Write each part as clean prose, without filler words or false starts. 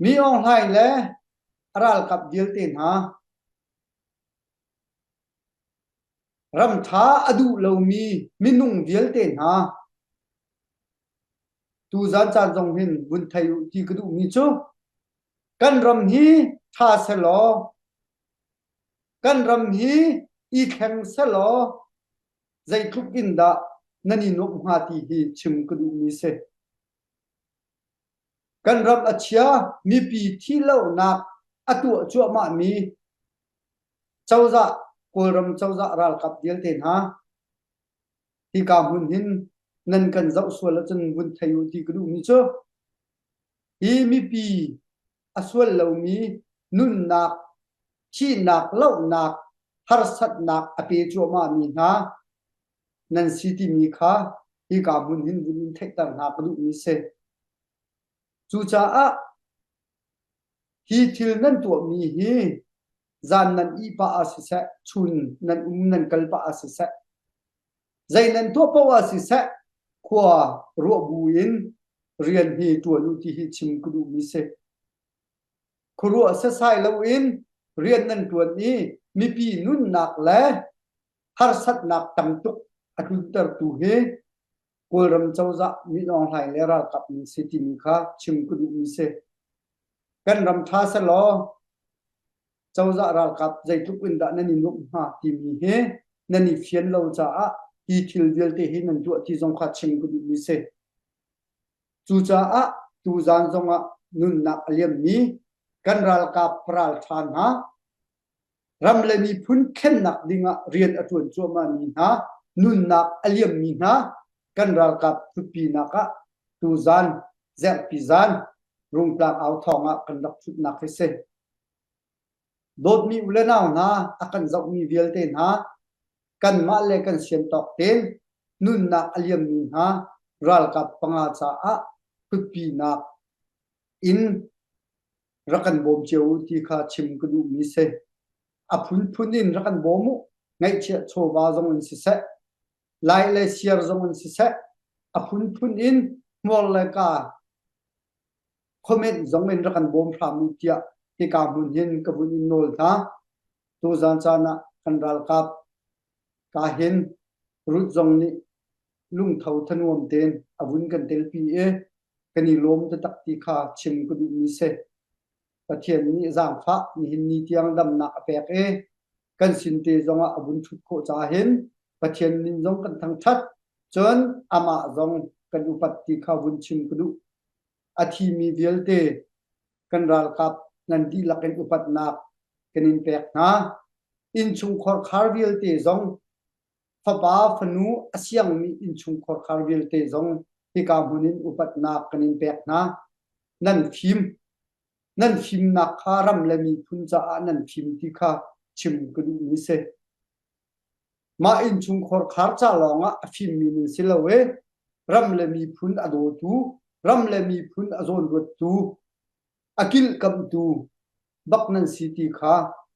Mi Aung Hlaing le a ralkap vialte hna ram ṭha a duh lomi minung vialte hna tuzan caan zong hin vun thei u ti ka duhmi cu kan ram hi ṭha selaw kan ram hi i thleng selaw zeitluk in dah nan i nuamh hnga ti hi chim ka duhmi si. Kan ram a chia, mipi thihlohnak a tuah cuahmahmi cozah, Kawlram cozah ralkap vialte hna, hika hmun hin nan kan zoh sual ahcun vun thei u ti ka duhmi cu hi mipi a sual lomi nunnak, thihnak, lohnak, harsatnak a pe cuahmahmi hna nan si timi kha hika hmun hin vun in theihter hna ka duhmi si. Cucaah hi thil nan tuahmi hi zan nan ih pah ah siseh, chun nan um nan kal pah ah siseh, zei nan tuah paoh ah siseh, khua ruah bu in rian hi ṭuan u ti hi chim ka duhmi si. Khuaruah sasai loin rian nan ṭuan i mipi nunnak le harsatnak tam tuk a tluntertu hi Kawlram cozah Min Aung Hlaing le ralkap nan si timi kha chim ka duhmi si. Kan ram ṭha selaw cozah ralkap zeitluk in dah nan i nuamh hnga timi hi nan i fian lo caah hi thil vialte hi nan tuah ti zong kha chim ka duhmi si. Cucaah tuzaan zongah nunnak a liammi kan ralkap ralṭha hna ram le miphun thlennak dingah rian a ṭuan cuahmahmi hna nunnak a liammi hna kan ralkap ṭhutpinak ah tuzaan zerhpi zan Rungtlang au thawng ah kan rak ṭhutnak hi si. Dawtmi u le nau hna a kan zohmi vialte hna kanmah le kan sian tawk tein nunnak a liammi hna ralkap panga caah ṭhutpinak in rak kan bawm cio u ti kha chim ka duhmi si. A phunphun in rak kan bawm u. Ngaihchiah chawva zong in siseh, lai le siar zong in siseh, a phunphun in hmuar le ka comment zong in rak kan bawm hram u tiah hika hmun hin ka vun in nawl hna. Tuzaan caan ah kan ralkap ka hin Ruth zong nih lungtho thanuam tein a vun kan telpi i kan i lawm taktak ti kha chim ka duhmi si. Pathian nih zaangfah nihin ni tiang damnak a pek i kan sin te zongah a vun ṭhut khawh caah hin Pathian min zong kan thangṭhat cun amah zong kan upat ti kha vun chim ka duh. A thimi vialte kan ralkap nan dihlak in upatnak kan in pek hna. Innchungkhar khar vialte zong fapa fanu a siangmi innchungkhar khar vialte zong hika hmun in upatnak kan in pek hna. Nan fim nan fimnak kha ram le miphun caah nan fim ti kha chim ka duhmi si. Mah innchungkhar khar ca lawngah a fimmi nan si lo i ram le miphun a dawtu, ram le miphun a zawnruattu, a kilhkamhtu bak nan si ti kha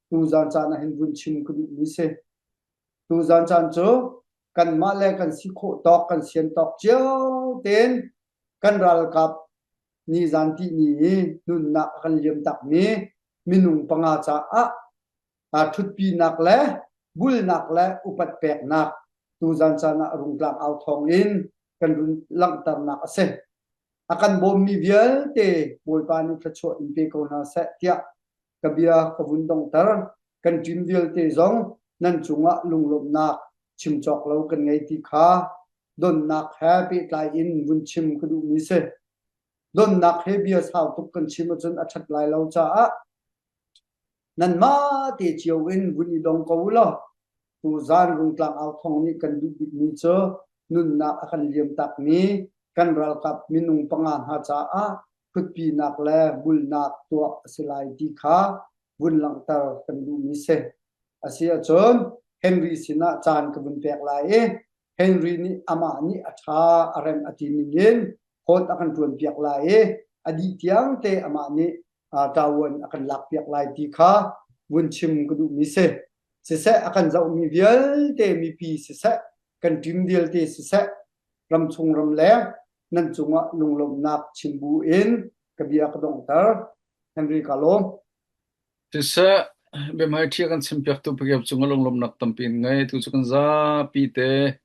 tuzaan caan ah hin vun chim ka duhmi si. Tuzaan caan cu kanmah le kan si khawh tawk, kan sian tawk cio tein kan ralkap nizaan tihni i nunnak a kan liam takmi minung panga caah ṭhutpinak le bulnak le upat peknak tuzaan caan ah Rungtlang au thawng in kan run langhternak a si. A kan bawmmi vialte Bawipa nih thluachuah in pe ko hna seh tiah ka bia ka vun donghter. Kan ṭim vialte zong nan cungah lunglawmhnak chim cawk lo kan ngei ti kha donnak he pehtlai in vun chim ka duhmi si. Donnak he bia sau tuk kan chim ahcun a ṭhat lai lo caah nanmah te cio in vun i dong ko u law tuzaan Rungtlang au thawng nih kan duh bikmi cu nunnak a kan liam takmi kan ralkap minung panga hna caah ṭhutpinak le bulnak tuah a si lai ti kha vun langhter kan duhmi si. A si ahcun Henry sinah caan ka vun pek lai i Henry nih amah nih a ṭha a rem a ti ning in hawt a kan ṭuanpiak lai i a dih tiang te amah nih ṭavuan a kan lakpiak lai ti kha vun chim ka duhmi si. Siseh a kan zohmi vialte mipi siseh kan ṭim vialte siseh ramchung ramleng nan cungah lunglawmhnak chim bu in ka bia ka donghter. Henry ka lawm. Siseh, biahmaiṭhi a kan chimpiaktu Pakiap cungah lunglawmhnak tampi in ngei. Tu cu kan zapi te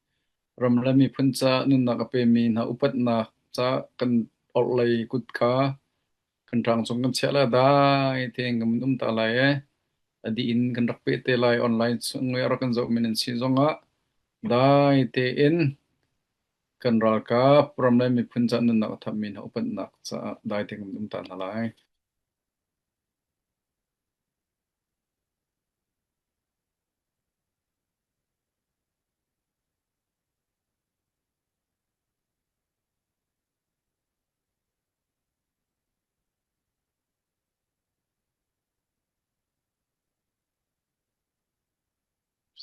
ram le miphun ca nunnak a pemi hna upatnak ca kan orhlei kut kha kan ṭang cung kan chiah lai dai tein kan um ta lai e. A dih in kan rak peh te lai online chung i a rak kan zohmi nan si zongah dai tein kan ralkap ram le miphun ca nunnak a thapmi hna upatnak caah dai tein kan um ta hna lai.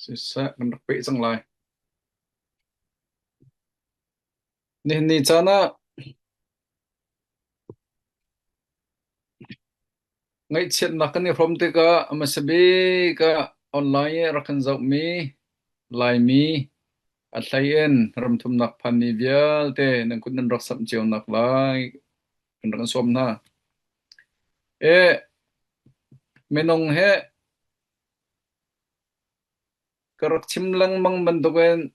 Siseh, kan rak peh cang lai. Nihin ni caan ah Ngaihchiatnak kan i hrawm tikah a hmasa bik ah online i rak kan zohmi Laimi, a hlei in ramthumnak phanmi vialte nan kut nan rak samh cio nak lai kan rak in sawm hna. E, minung he Ka rak chim lengmang bantukin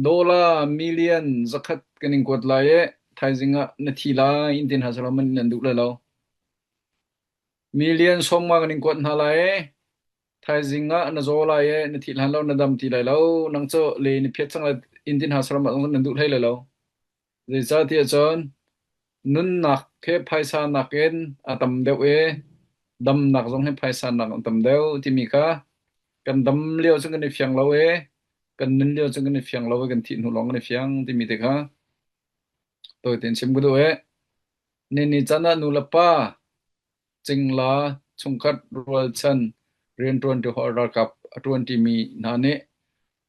dollar million zakhat kan in kuat lai i thaizing ah na thi lai in ti hna selaw man nan duh lai lo. Million 50 kan in kuat hna lai i thaizing ah na zaw lai i na thih hlan lo na dam ti lai lo. Nang cu le na phiat cang lai in ti hna selaw mah nan duh hlei lai lo. Zeicahtiah cun nunnak he phaisa nakin a tam deuh i damnak zong hi phaisa nak a tam deuh timi kha kan dam lio cu kan i fiang lo i kan nun lio cu kan i fiang lo i kan thih hnu lawng kan i fiang timi te kha tawi tein chim ka duh i ni ni caan ah nu le pa cingla chungkhat rualchan rianṭuanṭi hawi ralkap a ṭuanṭimi hna nih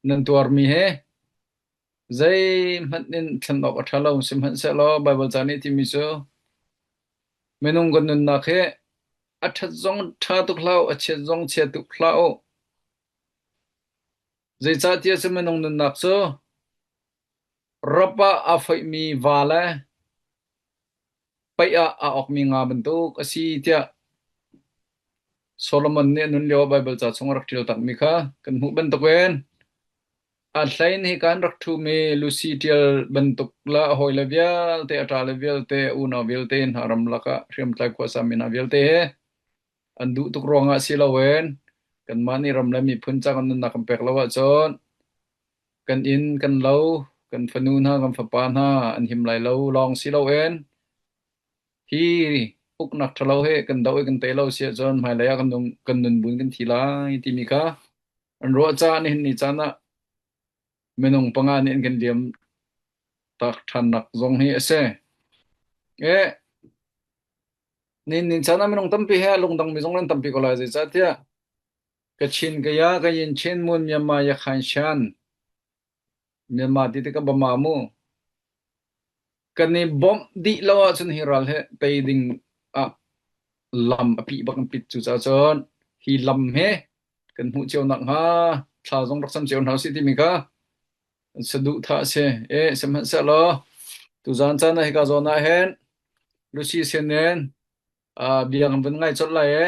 nan tuarmi he Zeihmanh in thlen awk a ṭha lo. Sihmanhsehlaw Baibal ca nih a timi cu minung kan nunnak hi a ṭhat zong ṭha tuk hlah u, a chiat zong chia tuk hlah u. Zeicahtiah cu minung nunnak cu rap ah aa foihmi va le paih ah aa awkmi nga bantuk a si tiah Solomon nih a nun lio ah Baibal ca chung a rak ṭial takmi kha kan hmuh bantukin A hlein hika an rak ṭhumi Lucy ṭial bantuk le a hawile vialte, a ṭale vialte, a unau vialte hna ramlak ah hriamtlai khuasami hna vialte he an duh tuk ruangah si loin kanmah nih ram le miphun ca kan nunnak kan pek lo ahcun kan inn, kan lo, kan fanu hna, kan fapa hna an him lai lo lawng si loin hi uknak ṭhalo hi kan doh i kan tei lo si ahcun hmailei ah kan nung, kan nun buin kan thi lai timi kha An ruah caah nihin ni caan ah minung panga nih an kan liam tak ṭhannak zong hi a si. E, nihin ni caan ah minung tampi he lungdangmi zong nan tampi ko lai zeicahtiah Kachin Kaya Kayin Chin Mun Myanmar Yakhan Shan Myanmar ti tikah Bama mu kan i bawmh dih lo ahcun hi ral hi tei ding ah lam a pih bak in pit cucaah cun hi lam hi kan hmuh cio nakhnga thla zong rak cam cio hna usih timi kha saduhthah a si. E sihmanhsehlaw tuzaan caan ah hika zawn ah hin Lucy sin in bia kan vun ngai colh lai e.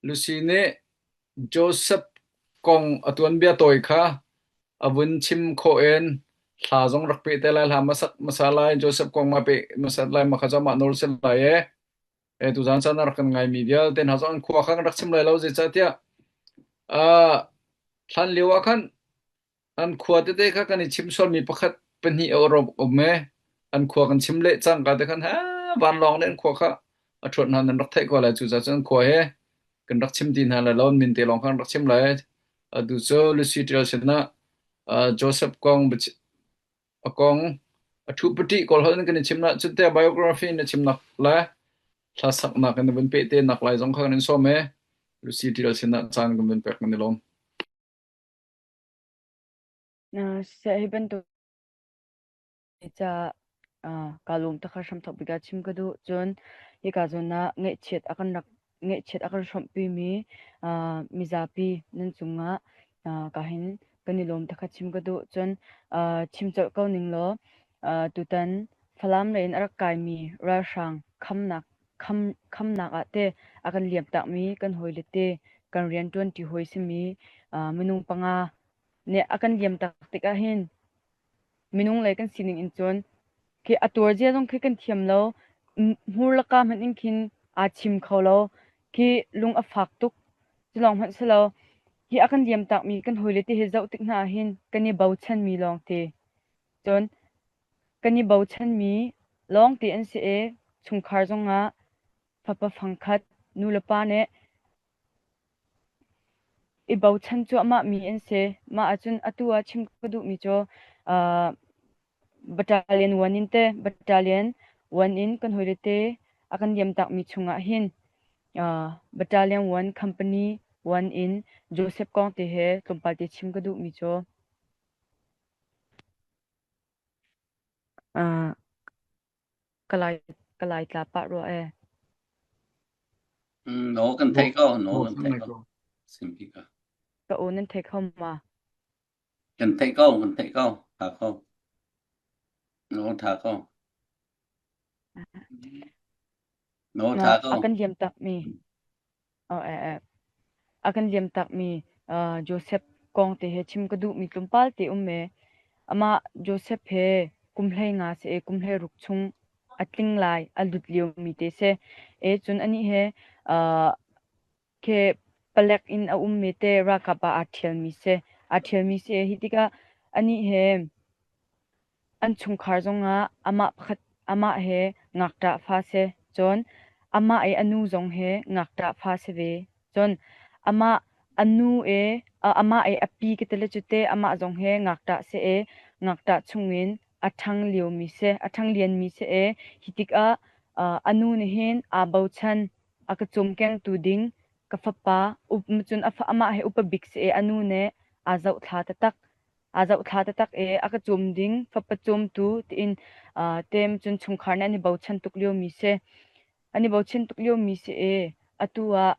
Lucy nih Joseph kong a tuanbia tawi kha a vun chim khawh in hla zong rak peh te lai hla hmasak hmasa lai Joseph kong ma peh hmasat lai ma kha cu amah nawl si lai e. E tuzaan caan ah rak kan ngaimi vialte hna zong an khua kha kan rak chim lai lo zeicahtiah uh, hlan lio ah khan An khua tete kha kan i chim sualmi pakhat pahnih a um e. An khua kan chim leh cangka te khan ha vanlawng nih an khua kha a ṭhuat hna nan rak theih ko lai cucaah cun an khua he kan rak chim ti hna lai lo an min te lawng kha kan rak chim lai. Atu cu Lucy Ṭial sinah uh, Joseph kong a kong a ṭhu pati kawl holh in kan i chim na cunte biography na chimnak le hla saknak in na vun peh te nak lai zong kha kan in sawm e. Lucy Ṭial sinah caan kan vun pek kan i lawm. Seh hi bantuk caah kaa lawm takha hramthawk bik ah chim ka duh. Cun hika zawn ah ngaihchiat a kan rak ngaihchiat a kan hrawmhpimi mizapi nan cungah ka hin kan i lawm takha chim ka duh. Cun chim colh ko ning law tutan Falam lei in a rak kaimi ralhrang khamnak. kham khamnak ah teh a kan liamtakmi kan hawile te kan rianṭuanṭi hawi simi minung panga nih a kan liamtak tikah hin minung lei kan sining in cun khi a tuarzia zong khi kan thiam lo. Hmur le ka hmanh in khin aa chim kho lo. Khi lung a fak tuk. Cu lawng hmanh si lo. Hi a kan liamtakmi kan hawile te hi zoh tik hna ah hin kan i bochanmi lawngte. Cun kan i bochanmi lawngte an si i chungkhar zongah fapa fangkhat nulepa nih i bochan cuahmahmi an si. Mah ahcun atu ah chim ka duhmi cu uh, battalion 1 in te battalion 1 in kan hawile te a kan liamtakmi chungah hin uh, battalion 1 company 1 in Joseph kong te he tlawmpal te chim ka duhmi cu uh, ka lai ka lai tla pah rua e. No kan theih ko, no kan theih ko. Simpi ka. Ka aw nan thei kho ma? Kan theih ko, kan theih ko. Tha ko. No tha ko. No tha ko. A kan liam tak mi. A kan liamtakmi Josef kong te he chim ka duhmi tlawmpal te um ee. Amah Josef he kum 15 si i kum 16 chung a tling lai, a lut liomi te si. E cun anih he khi palek in a ummi te ralkap ah aa ṭhialmi si. Aa ṭhialmi si i hi tikah anih he An chungkhar zongah amah pakhat amah he ngakṭah fa si, cun amah i a nu zong hi ngakṭah fa si ve. Cun amah a nu i amah i a pi ka ti le cu teh amah zong hi ngakṭah si i ngakṭah chungin a ṭhang liomi si, a ṭhang lianmi si i hi tikah a nu nih hin aa bochan, a ka cawmkengtu ding ka fapa, cun amah hi upa bik si i a nu nih aa zohthla taktak. Aa zohthla taktak i a ka cawm ding fapa cawmtu tiin tem cun chungkhar nih an i bochan tuk liomi si. An i bochan tuk liomi si i atu ah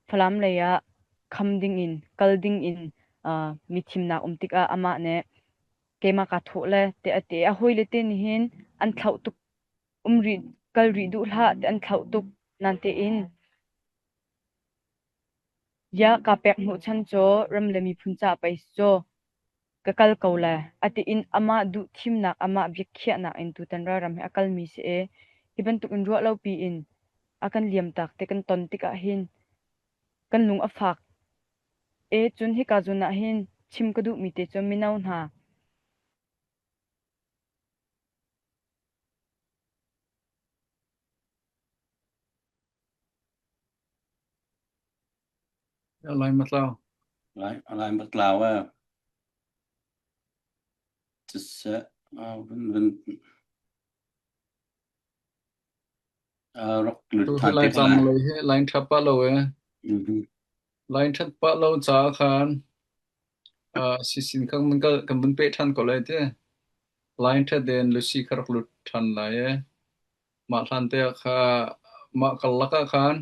Falam lei ah kham ding in kal ding in mi thimnak um tikah amah nih keimah kaa thawh le tiah a ti. A hawile te nih hin an thlauh tuk um rih kal rih duh hlah ti an thlauh tuk nan tein Bia kaa pek hnawhchan cu ram le miphun caah pei si cu. Ka kal ko lai. Atiin amah duhthimnak, amah biakhiahnak in tutan ralram hi a kalmi si i hi bantuk in ruah lopi in a kan liamtak ti kan ton tikah hin kan lung a fak. E cun hika zawn ah hin chim ka duhmi te cu mino hna Lai matlau. Lai lai matlau a siseh vun vun rak lut Tu hi than lai te ko tlang lai. lei hi line ṭha pah lo e. Mhm. Line ṭhat pah lo caah khan sisin kha kan kan vun peh ṭhan ko lai ti. Line ṭhat den Lucy kha rak lut ṭhan lai e. Mah hlan te ah kha mah karlak ah khan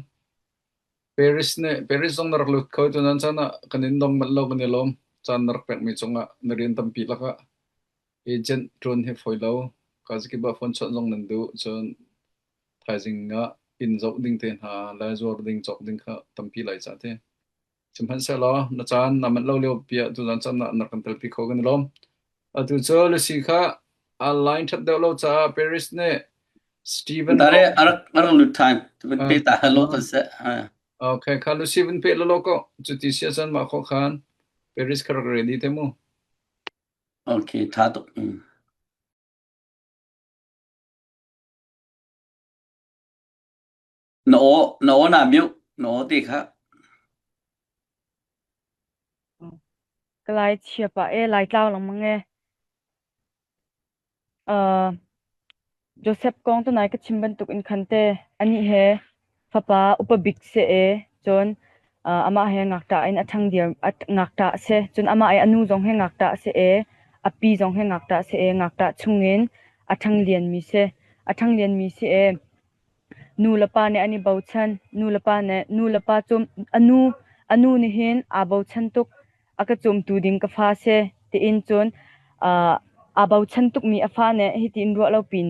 Paris nih Paris zong na rak lut kho tu nan caan ah kan in dong manh lo kan i lawm. Caan na rak pekmi cungah na rian tampi lakah agent ṭuan hi fawi lo. Kazakip ah phone chawnh zong nan duh. Cun thaizing ah inn zoh ding te hna le zuar ding cawk ding kha tampi lai ca te. Sihmanhsehlaw na caan naa manh lo lio pi ah tuzaan caan ah na rak kan telpi kho kan i lawm. Atu cu Lucy kha a line ṭhat deuh lo caah Paris nih Steven Tare Kong arak arak lut time vun uh, pe ta lo kan se. okay kha Lucy vun pe lo ko cuti sia cun mah kho khan Paris kha rak ready te mu. Okay tha tuk. Na aw na aw na mute na aw ti kha. Ka lai chia pah e, lai tlau lengmang e. Uh, Joseph kong tunai ka chim bantuk in khan te anih he fapa upa bik se e cun uh, amah he ngakṭah in a ṭhang diar a ngakṭah se cun amah i a nu zong he ngakṭah se e a pi zong he ngakṭah se e ngakṭah chungin a ṭhang lianmi se a ṭhang lianmi si e Nu le pa nih an i bochan. Nu le pa nih nu le pa cu a nu a nu nih hin aa bochan tuk. A ka cawmtu ding ka fa si tiin cun uh, aa bochan tukmi a fa nih hitin ruah lo pin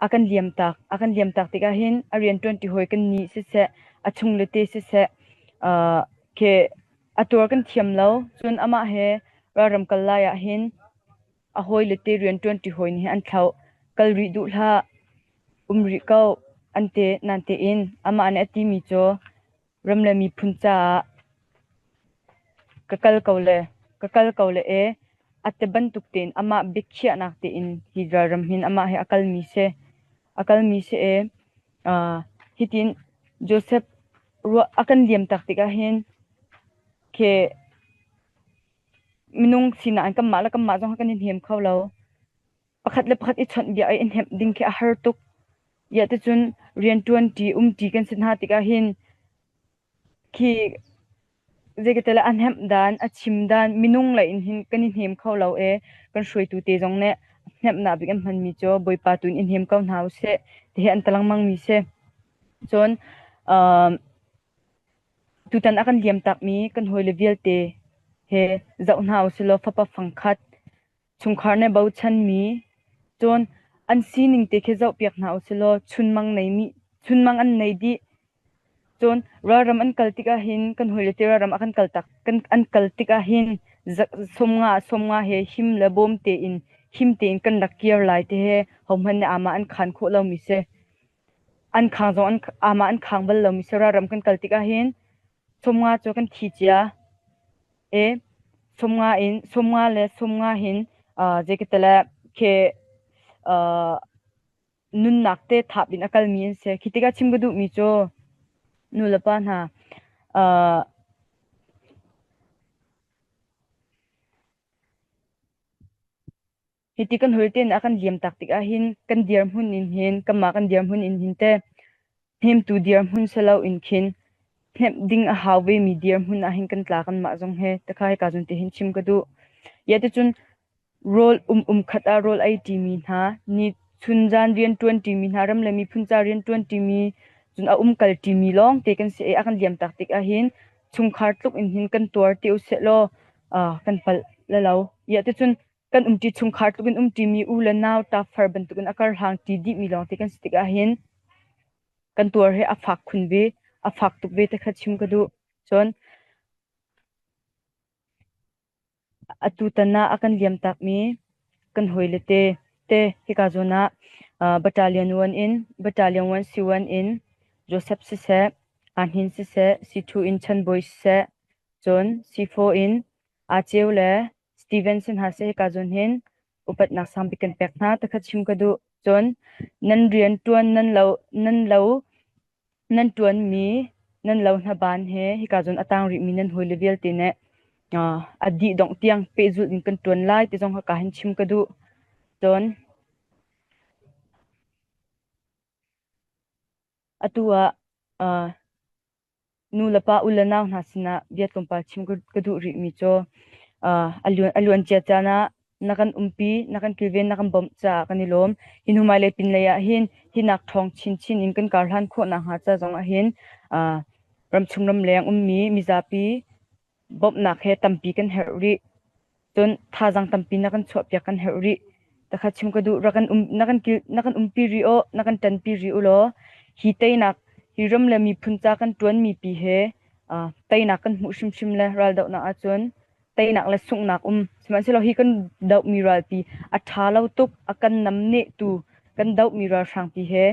A kan liamtak. A kan liamtak tikah hin a rianṭuanṭi hawi kan nih siseh, a chungle te siseh, uh, khi a tuar kan thiam lo. Cun amah he ralram kal lai ah hin a hawile te rianṭuanṭi hawi nih an thlauh. Kal rih duh hlah, um rih ko, an ti. Nain tein amah nih a timi cu ram le miphun caah ka kal ko le ka kal ko le e a ti bantuk tein amah biakhiahnak tein hi ralram hin amah he a kalmi si a kalmi si e uh, hitin Joseph ruah a kan liam tak tikah hin khi minung sinak in kanmah le kanmah zong kan i hnem kho lo Pakhat le pakhat i chawnhbiak i i hnemh ding khi a har tuk. Iah ticun rianṭuanṭi, umṭi kan si hna tikah hin khi zeikatele a hnemh dan, a chim dan, minung lei in hin kan i hnem kho lo i kan hruaitu te zong nih hnemhnak bik an hmanmi cu Bawipa tu in i hnem ko hna usih ti hi an ti lengmangmi si. Cun um, tutan a kan liamtakmi kan hawile vialte he zoh hna usilaw fapa fangkhat Chungkhar nih bochanmi, cun an sining te khi zohpiak hna usilaw chunmang neimi chunmang an nei dih. Cun ralram an kal tikah hin kan hawile te ralram a kan kal tak kan an kal tikah hin 50 50 he him le bawm tein him tein kan rak kir lai ti he hohmanh nih amah an khan khawh lomi si. An khang zong an amah an khang bal lomi si ralram kan kal tikah hin 50 cu kan thi cia. E 50 in 50 le 50 hin uh, zeikatele khi uh, nunnak te thap in a kalmi an si. Khi tikah chim ka duhmi cu nu le pa hna uh, Hiti kan hul tein a kan liamtak tikah hin kan dirhmun in hin kanmah kan dirhmun in hin teh hnemtu dirhmun si loin khin hnemh ding a hau vemi dirhmun ah hin kan tla kanmah zong he tikha hika zawn te hin chim ka duh. Ya ticun rawl um um khat ah rawl ei ṭimi hna, ni chun zan rian ṭuan ṭimi hna, ram le miphun ca rian ṭuan ṭimi, cun a um kal ṭimi lawng te kan si i a kan liamtak tik ah hin chungkhar tluk in hin kan tuar ti usih law uh, kan palh la lo. Ya ticun kan umṭi chungkhar tluk in umṭimi u le nau ṭafar bantukin a karhlang ṭi dihmi lawngte kan si tikah hin kan tuar hi a fak khun ve, a fak tuk ve ti kha chim ka duh. Cun atutan ah a kan liamtakmi kan hawile te te hika zawn ah battalion 1 in battalion 1 C1 in Joseph siseh, Ahnin siseh, C2 in Chan Bawi siseh, cun C4 in Aceu le Stevenson hna seh hika zawn hin upatnak sangbik kan pek hna ti kha chim ka duh. Cun nan rian ṭuan nan lo nan lo nan ṭuanmi nan lo hnaban he hika zawn a tang rihmi nan hawile vialte nih uh, a dih dongh tiang pehzulh in kan ṭuan lai ti zong haka hin chim ka duh. Cun atu ah uh, Nu le pa, u le nau hna sinah bia tlawmpal chim ka duh rihmi cu a luancia caan ah na kan umpi, na kan kilven, na kan bawmh caah kan i lawm. Hi hnu hmailei pinlei ah hin hinak ṭhawng chinchin in kan karhlan khawh nakhnga ca zong ah hin ramchung ramleng ummi mizapi bawmhnak he tampi kan herh rih. Cun thazaang tampi na kan chuahpiak kan herh rih. Takha chim ka duh rak kan um na kan kil na kan umpi rih aw na kan ṭanpi rih u law hi teinak hi ram le miphun ca kan ṭuanmi pi he uh, teinak kan hmuh hrimhrim le raldohnak ahcun teinak le sunghnak um sihmanhsehlaw hi kan dohmi ralpi a ṭha lo tuk a kan namneh tu kan dohmi ralhrangpi he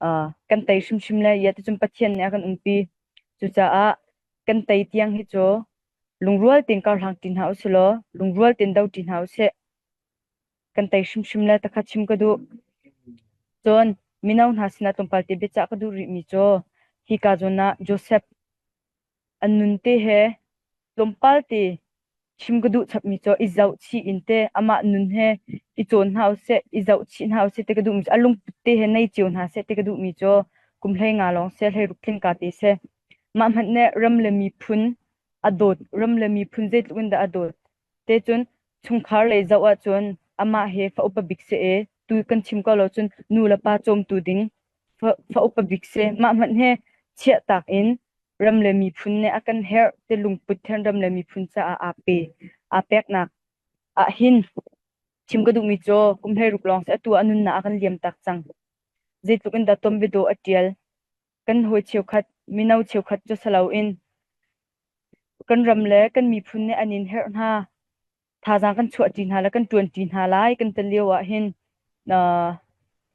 uh, kan tei hrimhrim le ya ticun Pathian nih a kan umpi cucaah kan tei tiang hi cu lungrual tein karhlang ṭi hna usih law lungrual tein do ṭi hna usih. Kan tei hrimhrim le takhat chim ka duh. Cun mino hna sinah tlawmpal te biacah ka duh rihmi cu hika zawn ah Joseph an nun te he tlawmpal te chim ka duh chapmi cu i zohchih in te amah nun he i cawn hna usih i zohchih hna usih ti ka duhmi cu a lungput te he nei cio hna seh ti ka duhmi cu kum 15 lawng seh 16 tling ka te seh Mah hmanh nih ram le miphun a dawt, ram le miphun zeitluk in dah a dawt. Te cun chungkhar lei zoh ahcun amah hi fa upa bik si i tu kan chim ko lo cun nu le pa cawmtu ding fa, fa upa bik si. Mah hmanh hi chiahtak in ram le miphun nih a kan herh ti lungput then ram le miphun caah aa pe, aa peknak ah hin chim ka duhmi cu kum 16 lawng si atu ah nunnak a kan liam tak cang. Zeitluk in dah tuanbia a ṭial. Kan hawi cheukhat, mino cheukhat cu si loin kan ram le kan miphun nih an in herh hna. Thazaang kan chuahṭi hna le kan ṭuanṭi hna lai kan ti lio ah hin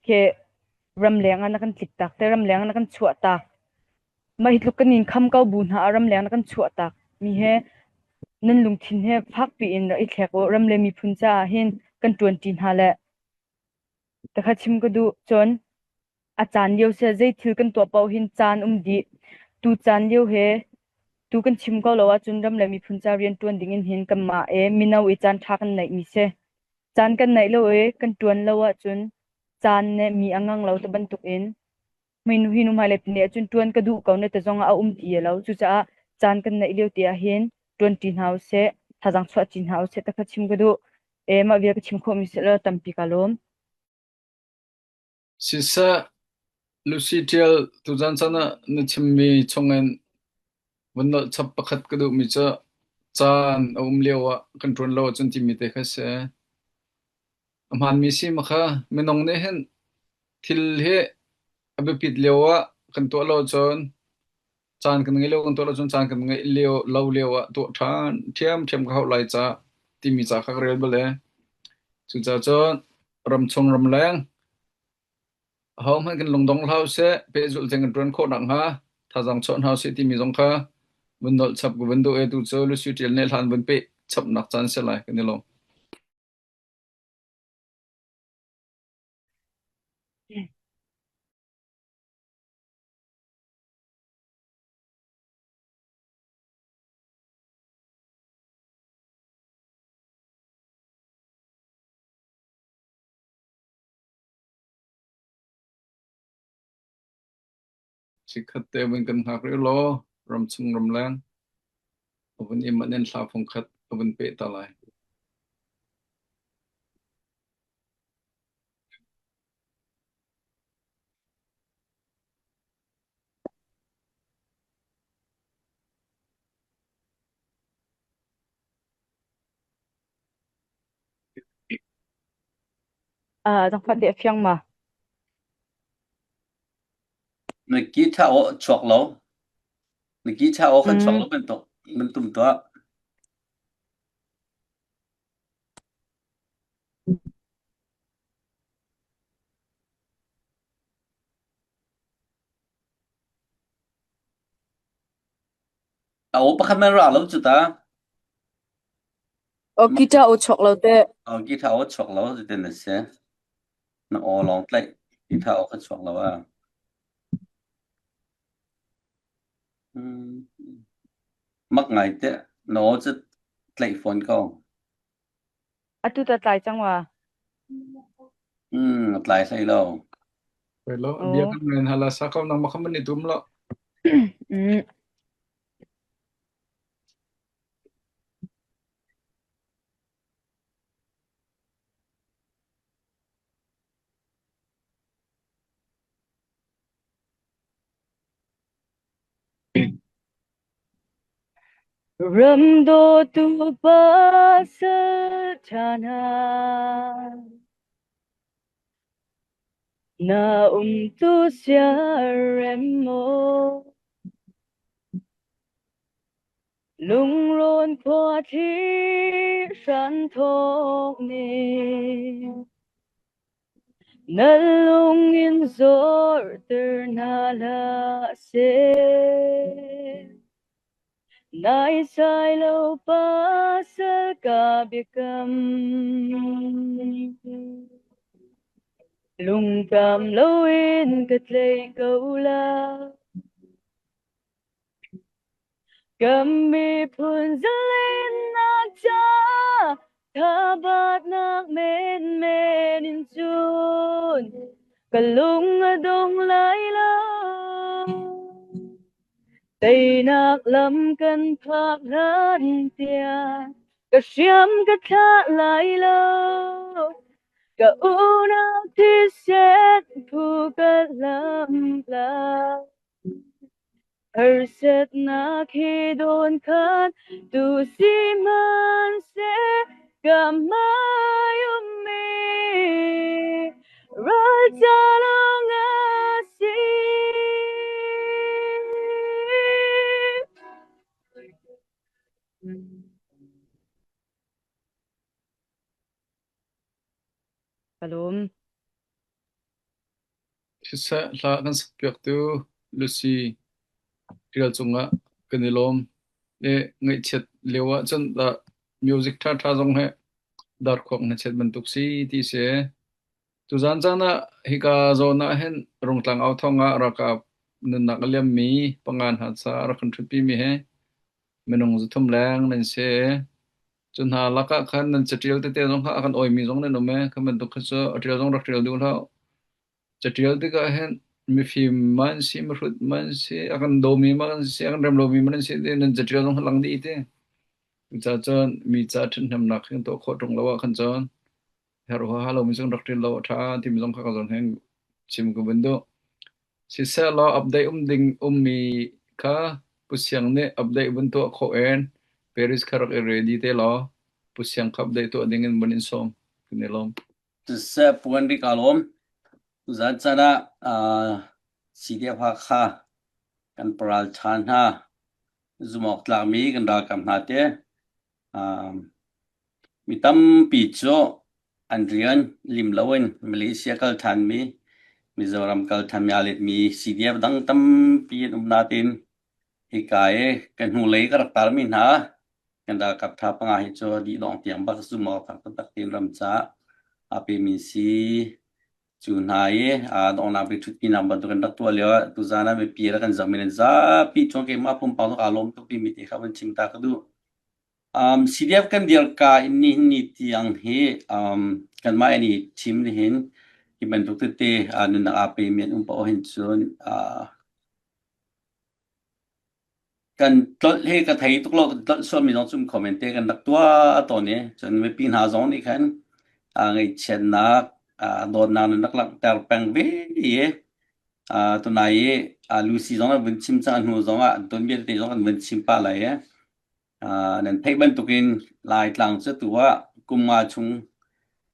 khi ramleng ah na kan tliktak te, ramleng ah na kan chuahtak. Mah hi tluk kan in kham ko bu hna ah ramleng na kan chuahtak mi he nan lungthin he fakpi in rak i thlek u. Ram le miphun caah hin kan ṭuanṭi hna le Takha chim ka duh. Cun a caan lio seh zei thil kan tuah paoh hin caan um dih. Tu caan lio he tu kan chim ko lo ahcun ram le miphun ca rian ṭuan ding in hin kanmah e mino i caan ṭha kan neih mi si. Caan kan neih lo i kan ṭuan lo ahcun caan nih mi a ngang lo ti bantuk in hi nu hmailei nih ahcun ṭuan ka duh ko na ti zong ah a um ti lo. Cucaah caan kan neih lio te ah hin ṭuanṭi hna usih, thazaang chuahṭi hna usih ti kha chim ka duh. E mah vial ka chim khawhmi si lo tampi ka lawm. Siseh, Lucy ṭial tuzan caan ah na chimmi chungin vun nolh chap pakhat ka duhmi cu caan a um lio ah kan ṭuan lo ahcun timi te kha si. A hmaanmi si ma kha minung nih hin thil hi a biapit lio ah kan tuah lo ahcun caan kan ngeih lo kan tuah lo cun caan kan ngeih lio lo lio ah tuah ṭhan ṭhiamṭhiam ka hauh lai ca timi ca kha ka rel bal e. Cucaah cun ramchung ramleng ahohmanh kan lungdong hlah usih, pehzulh tein kan ṭuan khawh nakhnga thazaang chuah hna usih timi zong kha vun nolh chap ka vun duh i tu cu Lucy ṭial nih hlan vun peh chapnak caan si lai kan i lawm. Chikkhat te vun kan hngak rih law ramchung ramleng a vun i manh in hla fungkhat a vun peh ta lai. Zangfah te a fiang ma? Na guitar aw chuak lo. Na guitar aw kan chuak lo bantuk nan tum tuah. A aw pakhat man ra lo cu ta. Aw guitar aw chuak lo te. Aw guitar aw chuak lo cutin a si. Na aw lawng tlaih. Guitar aw kha chuak lo ah. Hmm. Mak ngai te. Na aw cu tlaih fawn ko. Atu ta tlai cang wa. Hmm, tlai hlei lo. Pei lo, bia kan ngai hala sa ko nang makha man i tum lo. Mm. Ram dawtu pasal ṭha hna, na umtu siarem maw? Lungrawn khua thli hran thawk nih Na lung in zorter hna hlah seh. Naisai lo pasal ka biakam. Lungkam loin ka tlei ko lai. Kan miphun zalennak ca thabatnak menmen in cun ka lung a dong lai lo. Teinak lam kan phak hlan tiang ka hriam ka thlah lai lo. Ka unau thisen phu ka hlam lai. Harsatnak hi dawn khan tu sihmanhseh ka hmai ummi. Ralcalang a si. Ka lawm. Siseh hla kan sakpiaktu Lucy Ṭial cungah kan i lawm. Le ngaihchiat lio ah cun dah music ṭhaṭha zong he darkhuang hnachet bantuk si ti si. Tuzaan caan ah hika zawn ah hin Rungtlang authawng ah ralkap nunnak a liammi panga hna caah rak kan ṭhutpimi hi minung 300 leng nan si. Cu hna lakah khan nan caṭial tete zong kha a kan awimi zong nan um i kha bantuk kha cu a ṭial zong rak ṭial duh hlah. Caṭial tikah hin mifim man si, mihrut man si, a kan dawmi man si, a kan rem lomi man si ti nan caṭial zong kha lang dih ti. Cucaah cun mi ca ṭhathnemnak hi kan tuah khawh ṭung lo ah khan cun herh huaha lomi zong rak ṭial lo a ṭha timi zong kha ka zawn hin chim ka vun duh. Sisehlaw update um ding ummi kha Pu Siang nih update vun tuah khawh in Paris kha rak i ready te law Pu Siang kha update tuah ding in vun in sawm. Kan i lawm. Siseh puan ri kaa lawm. Tuzaan caan ah CDF Hakha kan paral ṭha hna zumh tlakmi kan ralkap hna te Mi tampi cu an rian lim loin Malaysia kal ṭhanmi, Mizoram kal ṭhanmi aa letmi CDF dang tampi an um nain hika i ka hnulei ka rak tarmi hna kan ralkap ṭha panga hi cu dih dong tiang bak zumh awk tlak taktak tein ram caah aa pemi si. Cu hna i donghnak bik ṭhutpinak bantuk in rak tuah lio ah tuzaan ah mipi rak kan zohmi nan zapi cung keimah pumpak zong aa lawm tuk timi te kha van chim ta ka duh. CDF kan dirka in nihin ni tiang hi kanmah in i thim nihin hi bantuk tete nunnak aa pemi an um paoh hin cun kan tlolh hi ka thei tuk lo kan tlolh sualmi zong cum comment te kan rak tuah tawn i cun mipi hna zong nih khan ngaihchiatnak dawtnak nan rak langhter peng ve i tunai i Lucy zong an vun chim cang hnu zong ah an tuanbia tete zong an vun chim pah lai i Nan theih bantukin Laitlang cu atu ah kum nga chung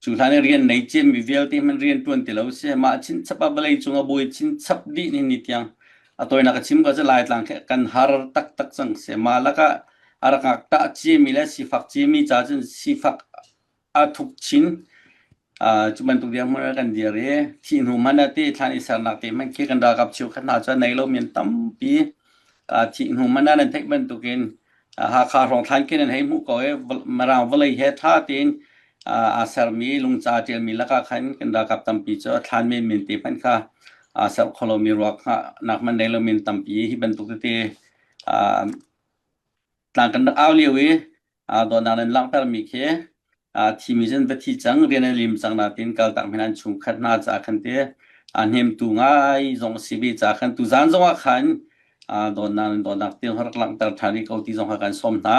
cu hlan i rian nei ciami vialte hmanh rian ṭuan ti lo si. Mah chinchap ah vawlei cung a buai chinchap dih ni ni tiang a tawinak a chim ko cu Laitlang khi kan har taktak cang si. Mah lakah a rak ngakṭah ciami le sifak ciami ca cun sifak a thuk chin. Cu bantuk dirhmun ah kan dir i thih hnu hmanh ah ti thlan i sernak te hmanh khi kan ralkap cheukhat hna cu a nei lomi an tampi. Thih hnu hmanh ah nan theih bantukin Hakha hrawng thlan khi nan hei hmuh ko i Mirang vawlei he ṭha tein aa sermi lungca ṭialmi lakah khan kan ralkap tampi cu thlan menmen te hmanh kha aa ser kho lomi ruak nak hmanh nei lomi an tampi. Hi bantuk tete tlang kan rak au lio i dawtnak nan langhtermi khi thimi cun va thi cang rian an lim cang natin kaltak hmanh an chungkhat hna ca khan te hnemtu ngai zong a si ve ca khan tuzaan zong ah khan dawtnak nan dawtnak tiang rak langhter ṭhan rih ko ti zong kha kan sawm hna.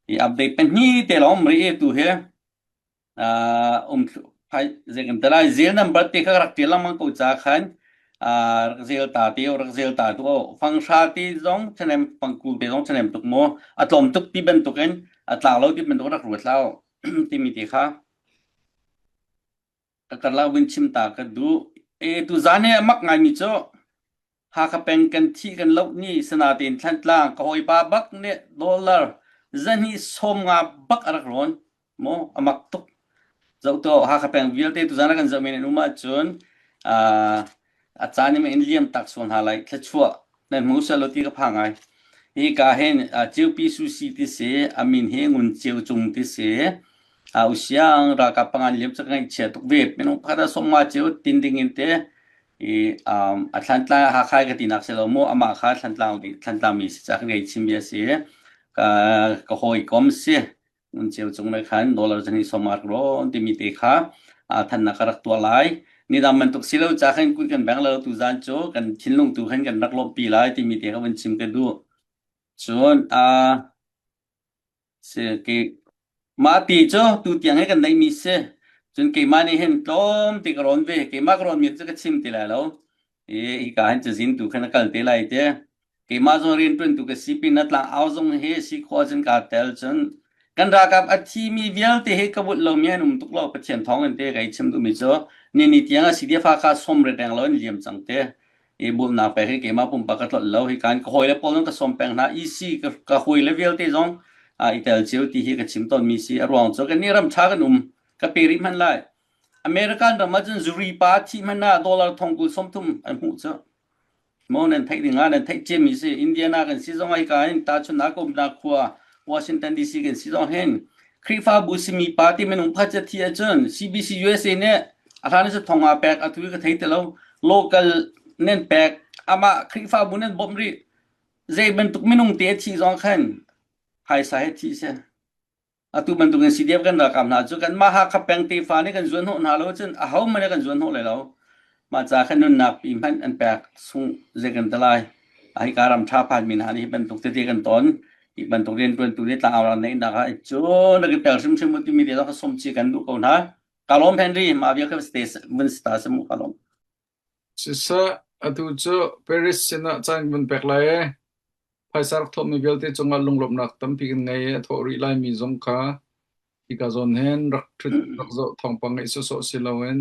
Hi update pahnih te lawng um rih i tu hi um zei kan ti lai zel number te kha rak ṭial lengmang ko ca khan rak zel ta te rak zel ta tu fanghra ti zong ṭhahnem fangkul te zong ṭhahnem tuk mu a tlawm tuk ti bantukin a tlak lo ti bantuk rak ruat hlah timi te kha ka karlak vun chim ta ka duh e tu zan he mak ngaimi cu Hakha peng kan thih kan loh ni sanatein Thlantlang ka hawipa bak nih dollar zahnih 50 bak a rak rawn maw a mak tuk zoh tuah Hakha peng vialte tuzan ah kan zoh men an um ahcun a caan in in liam tak sual hna lai thluachuah nan hmu sual lo ti ka phang ngai hi ka hin Ceupi Susi ti si a min hi Ngun Ceu Cung ti si a usiang ralkap pangan liam cu ka ngaihchia tuk ve minung pakhat ah 50 ceu tin ding in te i um, a Thlantlang Hakha ka tinak si lo mu amah kha Thlantlang Thlantlang mi si ca ka ngei chim bia si ka ka hawikom si un cheu cung le khan dollar zani somar ron timi te kha a thannak ka rak tuah lai ni dang bantuk si lo ca khan kun kan beng lo tu zan cu kan thinlung tu khan kan rak lawmhpi lai timi te kha van chim ka duh cun a Si ke mah ti cu tu tiang hi kan neihmi si. Cun keimah nih hin tlawm ti ka rawn ve. Keimah ka rawnmi cu ka chim ti lai lo. I hika hin cazin tu khan a kal te lai te. Keimah zong rianṭuan tu ka si pin ah tlang au zong hi si khawh ahcun kaa tel. Cun kan ralkap a thimi vialte hi ka vulh lomi an um tuk lo. Pathian thawng in te kai chim duhmi cu. Ni ni tiang ah CDF Hakha som re reng lo in liam cang te. I bawmhnak pek hi keimah pumpak ka tlolh lo. Hi kan ka hawile pawl zong ka sawm peng hna. EC ka, ka hawile vialte zong uh, i tel cio ti hi ka chim tawnmi si. A ruang cu kan nih ram ṭha kan um. Ka pe rih hmanh lai. American ram ah cun zuri pa thi hmanh ah dollar thong kul 30 an hmuh cu. Maw nan theih ding ah nan theih ciami si. Indiana kan si zong ah hika hin tahchunhnak ka umnak khua Washington DC kan si zong hin Khrihfabu simi party minung pakhat ca thi ahcun CBC USA nih a hlan cu thong aa pek atu hi ka thei ti lo local nan pek amah Khrihfabu nan bawmh rih zei bantuk minung te a thih zong khan phaisa he thih si. Atu bantukin CDF kan ralkap hna cu kanmah Hakha peng tefa nih kan zuan hnawh hna lo cun ahohmanh nih kan zuan hnawh lai lo. Mah ca khan nunnak pi hmanh an pek sung zei kan ti lai. Hika ram ṭha phanmi hna nih hi bantuk tete kan ton. Hi bantuk rianṭuantu nih tlangau rak neihnak ah cu na ka tel hrimhrim u timi te zong kha sawmci kan duh ko hna. Ka lawm Henry, mah vial kha vun si ta si mu ka lawm. Siseh, atu cu Paris sinah caan kan vun pek lai ee. Phaisa rak thawhmi vialte cungah lunglawmhnak tampi kan ngei i a thawh rih laimi zong kha hika zawn hin rak ṭhut rak zoh thawngpang ngeih sawsawh si loin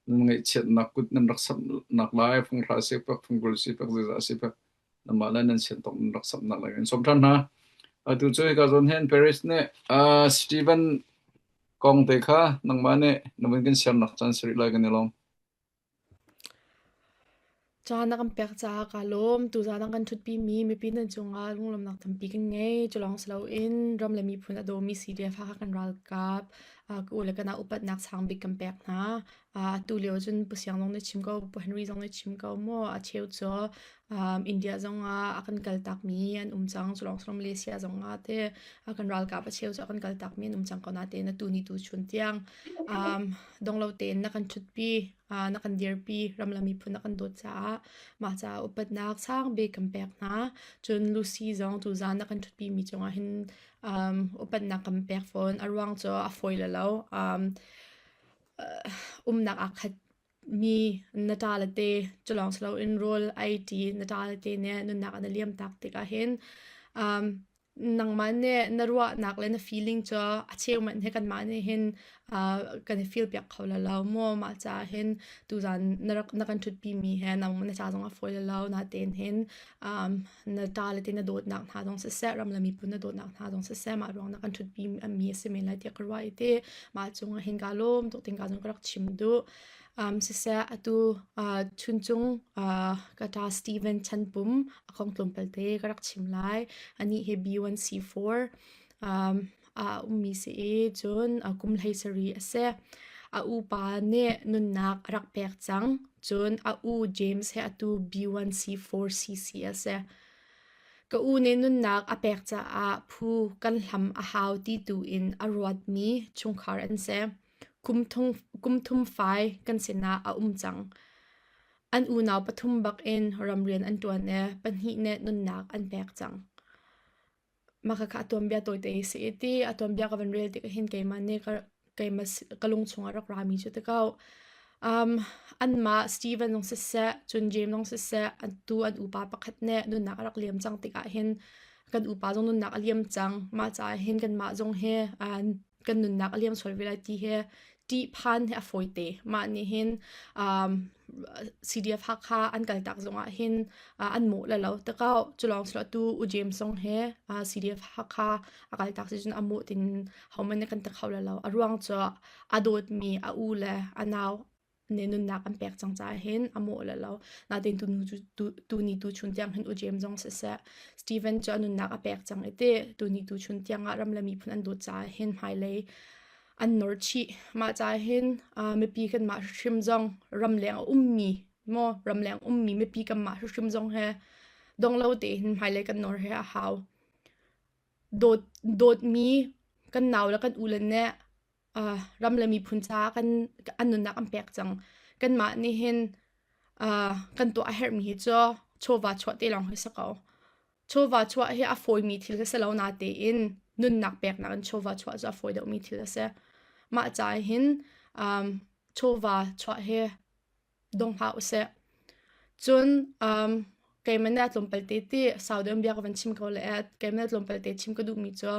nan ngaihchiatnak kut nan rak samhnak lai fung hra sifak fung 20 sifak zeizah sifak nanmah le nan sian tawk nan rak samhnak lai kan sawm ṭhan hna. Atu cu hika zawn hin Paris nih uh, Stephen kong te kha nangmah nih na vun kan siarnak caan si rih lai kan i lawm. Caan na kan pek caah kaa lawm. Tuzaan ah kan ṭhutpimi mipi nan cungah lunglawmhnak tampi kan ngei. Cu lawng si loin ram le miphun a dawmi CDF Hakha kan ralkap ka u le ka nau upatnak sang bik kan pek hna. Atu lio cun Pu Siang zong nih chim ko, Pu Henry zong nih chim ko mu. A cheu cu India zongah a kan kaltakmi an um cang. Cu lawng si lo Malaysia zongah te a kan ralkap a cheu cu a kan kaltakmi an um cang ko natein atu ni tu chun tiang dong lo tein na kan ṭhutpi. Na kan dirpi ram le miphun na kan dawt caah mah caah upatnak sang bik kan pek hna. Cun Lucy zong tuzaan na kan ṭhutpi mi cungah hin um, upatnak kan pek fawn. A ruang cu a fawi le lo. Um, umnak aa khat mi na ṭa le te cu lawng si loin rawl ei ṭi na ṭa le te nih nunnak an i liam tak tikah hin um, nangmah nih na ruahnak le na feeling cu a cheu manh he kanmah nih hin uh, kan i feel piak kho la lo maw mah caah hin tuzan na rak na kan ṭhutpi mi he nang na ca zong a fawi la lo na tein hin um, na ṭa le te na dawtnak hna zong siseh ram le miphun na dawtnak hna zong siseh mah ruang na kan ṭhutpi mi a si men lai tiah ka ruah i ti mah cungah hin ka lawm tuk ting ka zong ka rak chim duh Um, siseh atu uh, chuncung uh, ka ṭa Steven Chanpum a kong tlawmpal te ka rak chim lai. Anih hi B1C4 um, a ummi si i cun uh, kum hlei sarih a si. A upa nih nunnak a rak pek cang. Cun a u James he atu B1C4CC a si. Ka u nih nunnak a pek caah phu kan hlam a hau ti tu in a ruatmi chungkhar an si. Kum thum fai kan sinah a um cang. An unau pathum bakin ramrian an ṭuan i pahnih nih nunnak an pek cang. Mah khakha a tuanbia tawite hi si i ti a tuanbia ka van rel tikah hin keimah nih ka, keimah ka lung chungah rak rami cu ti ko. Um, anmah Steven zong siseh, cun James zong siseh, atu an upa pakhat nih nunnak a rak liam cang tikah hin kan upa zong nunnak a liam cang. Mah caah hin kanmah zong hi uh, kan nunnak a liam sual ve lai ti hi ṭihphan hi a fawite. Mah nih hin um, CDF Hakha an kaltak zongah hin uh, an mawh le lo takau culawng silo tu U James zong he uh, CDF Hakha a kaltak si cun a mawh tin homan nih kan ti kho le lo. A ruang cu a dawtmi a u le a nau nih nunnak an pek cang caah hin a mawh le lo. Natin tu nu tu tu ni tu chun tiang hin U James zong siseh Steven cu a nunnak a pek cang i ti tu ni tu chun tiang ah ram le miphun an dawt caah hin hmailei an nor chih. Mah caah hin uh, mipi kanmah hrim zong ramleng a ummi maw ramleng ummi mipi kanmah hrim zong he dong lo tein hmailei kan nor he a hau. Dawt dawtmi kan nau le kan u le nih uh, ram le miphun caah kan an nunnak an pek cang. Kanmah nih hin uh, kan tuah a herhmi hi cu chawva chuah te lawng hi si ko. Chawva chuah hi a fawimi thil a si lo natein nunnak peknak in chawva chuah cu a fawi deuhmi thil a si. Mah caah hin um, chawva chuah hi dong hlah usih. Cun um, keimah nih a tlawmpal te ti sau deuh in bia ka van chim ko le keimah nih a tlawmpal te chim ka duhmi cu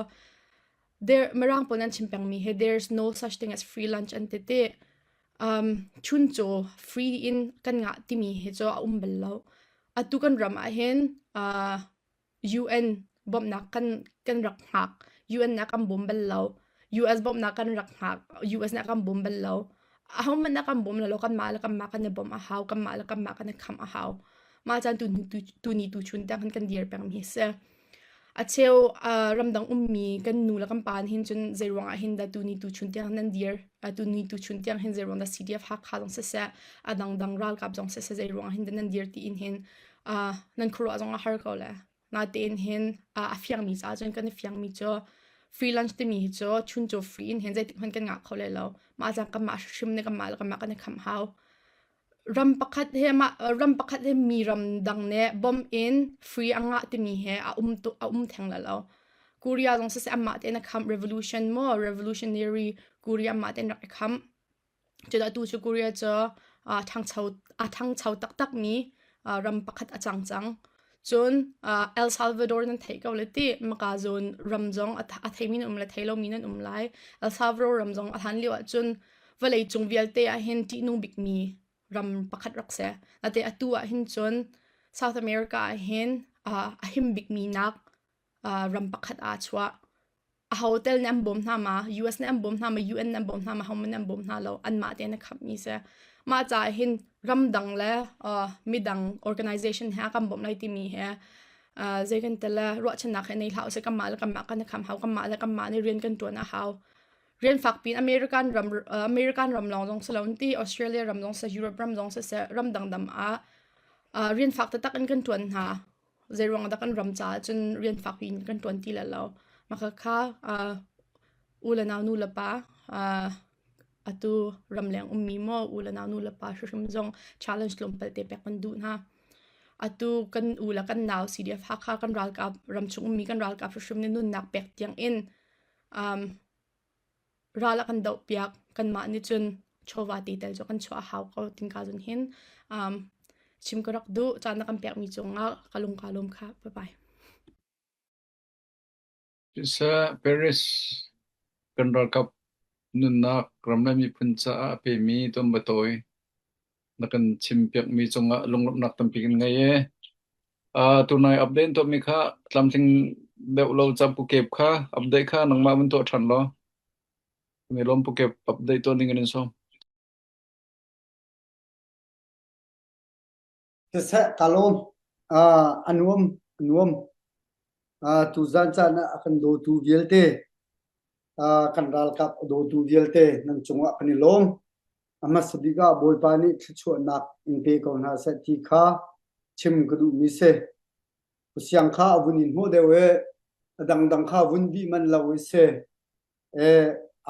there mirang pawl an chim pengmi hi there's no such thing as free lunch an ti ti. Um, chuncaw free in kan ngah timi hi cu a um bal lo. Atu kan ram ah hin uh, UN bawmhnak kan kan rak hngak. UN nih a kan bawm bal lo. US bawmhnak kan rak hngak. US nih a kan bawm bal lo. Ahohmanh nih a kan bawm lo. Kanmah le kanmah kan i bawmh a hau. Kanmah le kanmah kan i khamh a hau. Mah caan tu tu tuni tuchun tiang hin kan dir pengmi hi si. A cheu uh, ramdang ummi kan nu le kan pa nih hin cun zeiruang ah hin dah tuni tuchun tiang nan dir uh, tuni tuchun tiang hin zeiruang dah CDF Hakha zong siseh a dangdang ralkap zong siseh zeiruang ah hin dah nan dir tiin hin uh, nan khuaruah zong a har ko le natein hin uh, a fiangmi caah cun kan i fiangmi cu free lunch timi hi cu chun cu free in hin zeitik hmanh kan ngah kho le lo mah cang kanmah hrim nih kanmah le kanmah kan i khamh hau ram pakhat he mah ram pakhat he mi ram dang nih bom in free a ngah timi he a um tu a um theng la lo Korea zong siseh amah tein a khamh revolution maw revolutionary Korea amah tein rak i khamh Cudah tu cu Korea cu aa ṭhangcho a ṭhangcho taktakmi ram pakhat a cang cang. Cun El Salvador nan theih ko le ti maka zawn ram zong a theimi nan um le thei lomi nan um lai. El Salvador ram zong a hlan lio ahcun vawlei cung vialte ah hin ṭihnung bikmi ram pakhat rak si. Nate atu ah hin cun South America ah hin a him bikmi nak ram pakhat aa chuah. Aho tel nih an bawm hna ma? US nih an bawm hna ma? UN nih an bawm hna ma? Hohmanh nih an bawm hna lo. Anmah tein a khamhmi si. Mah caah hin ramdang le uh, midang organization he a kan bawmh lai timi he uh, zei kan tel le ruahchannak he nei hlah usih kanmah le kanmah kan i kham hau kanmah le kanmah nih rian kan ṭuan a hau. Rian fak piin American ram uh, American ram lawng zong si lo ti Australia ram zong si Europe ram zong siseh ram dangdam ah uh, rian fak taktak in kan ṭuan hna. Zeiruang dah kan ram caah cun rian fakpi in kan ṭuan ti le lo. Mah kha uh, u le nau nu le pa uh, atu ramleng ummi maw u le nau nu le pa hrimhrim zong challenge tlawmpal te pek kan duh hna. Atu kan u le kan nau CDF Hakha kan ralkap ramchung ummi kan ralkap hrimhrim nih nunnak pek tiang in um, ral a kan dohpiak kanmah nih cun chawva te tel cu kan chuah a hau ko tingka cun hin um, chim ka rak duh caan na kan pekmi cungah ka lung ka lawm kha bye bye Siseh Paris kan ralkap nunnak ram le miphun caah a pemi tuanbatawi na kan chimpiakmi cungah lunglawmhnak tampi kan ngei ee. Uh, tunai update tuahmi kha tlamtling deuh lo cang Pu Kep kha update kha nangmah vun tuah ṭhan law. Kan i lawm Pu Kep update tuah ding in in sawm. Siseh ka lawm. Uh, a nuam, a nuam. Uh, tuzan caan ah a kan dawtu vialte, uh, kan ralkap a dawtu vialte nan cungah kan i lawm. A hmasa bik ah Bawipa nih thluachuahnak in pe ko hna seh ti kha chim ka duhmi si. Siang kha a vun in hmuh deuh i a dangdang kha vun bih manh lo i si. E,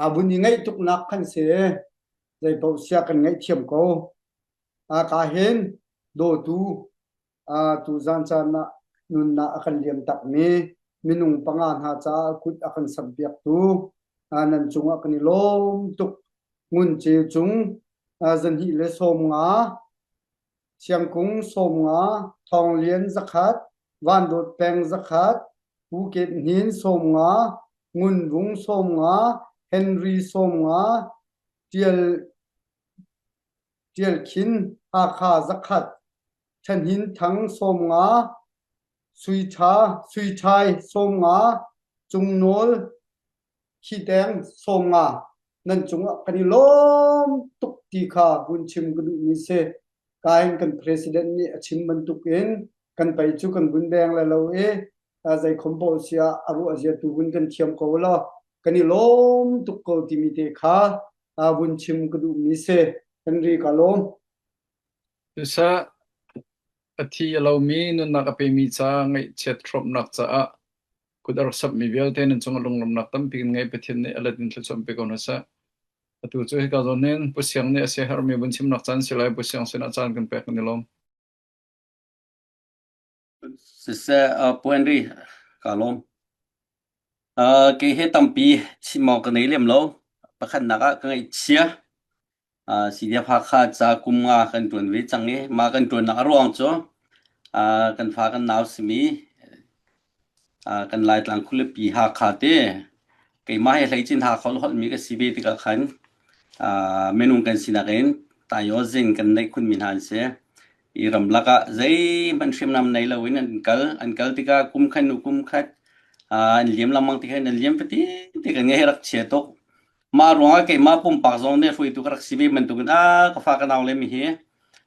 aa vun i ngaih tuknak khan si. Zeipaoh sia kan ngaihthiam ko. A ka hin dawtu tuzan caan ah nunnak a kan liam takmi minung panga hna caah kut a kan samhpiaktu nan cungah kan i lawm tuk. Ngun Ceu Cung 250, Siangkung 50, Thawng Lian 100, Van Dawt Peng 100, Pu Kep Hnin 50, Ngun Vung 50, Henry 50, Ṭial Ṭial Khin Hakha 100, Ṭhahnin Thang 50, Sui Ṭha Sui Ṭhai 50, Cung Nawl Khiteng 50 nan cungah kan i lawm tuk ti kha hun chim ka duhmi si. Kain kan president nih a chim bantukin kan pei cu kan vun beng le lo i zeikhom paoh sia a ruah zia tu vun kan thiam ko law kan i lawm tuk ko timi te kha vun chim ka duhmi si. Henry ka lawm. Siseh a thi a lomi nunnak a pemi ca ngaihchiat hrawmhnak caah kut a rak samhmi vialte nan cungah lunglawmhnak tampi kan ngei. Pathian nih a let in thluachuah pe ko hna seh. Atu cu hika zawn hin Pu Siang nih a siaherhmi vun chimnak caan si lai. Pu Siang sinah caan kan pek kan i lawm. Siseh, uh, Pu Henry, ka lawm. Uh, kei he tampi chim awk ka nei lem lo. Pakhatnak ah ka ngaihchia. Uh, CDF Hakha ca kum nga kan ṭuan ve cang i mah kan ṭuannak a ruang cu uh, kan fa kan nau simi uh, kan Laitlang khualipi Hakha te keimah he hleicin Hakha holhmi ka si ve tikah khan. Minung kan sinak in tayozing kan neih khunmi hna an si. I ramlak ah zeihmanh hriamnam nei loin an kal. An kal tikah kum khat hnu kum khat an liam lengmang ti khan an liam fatin ti kan ngai rak chia tuk. Mah ruangah keimah pumpak zong nih hruaitu ka rak si ve bantukin a ka fa ka nau le mi hi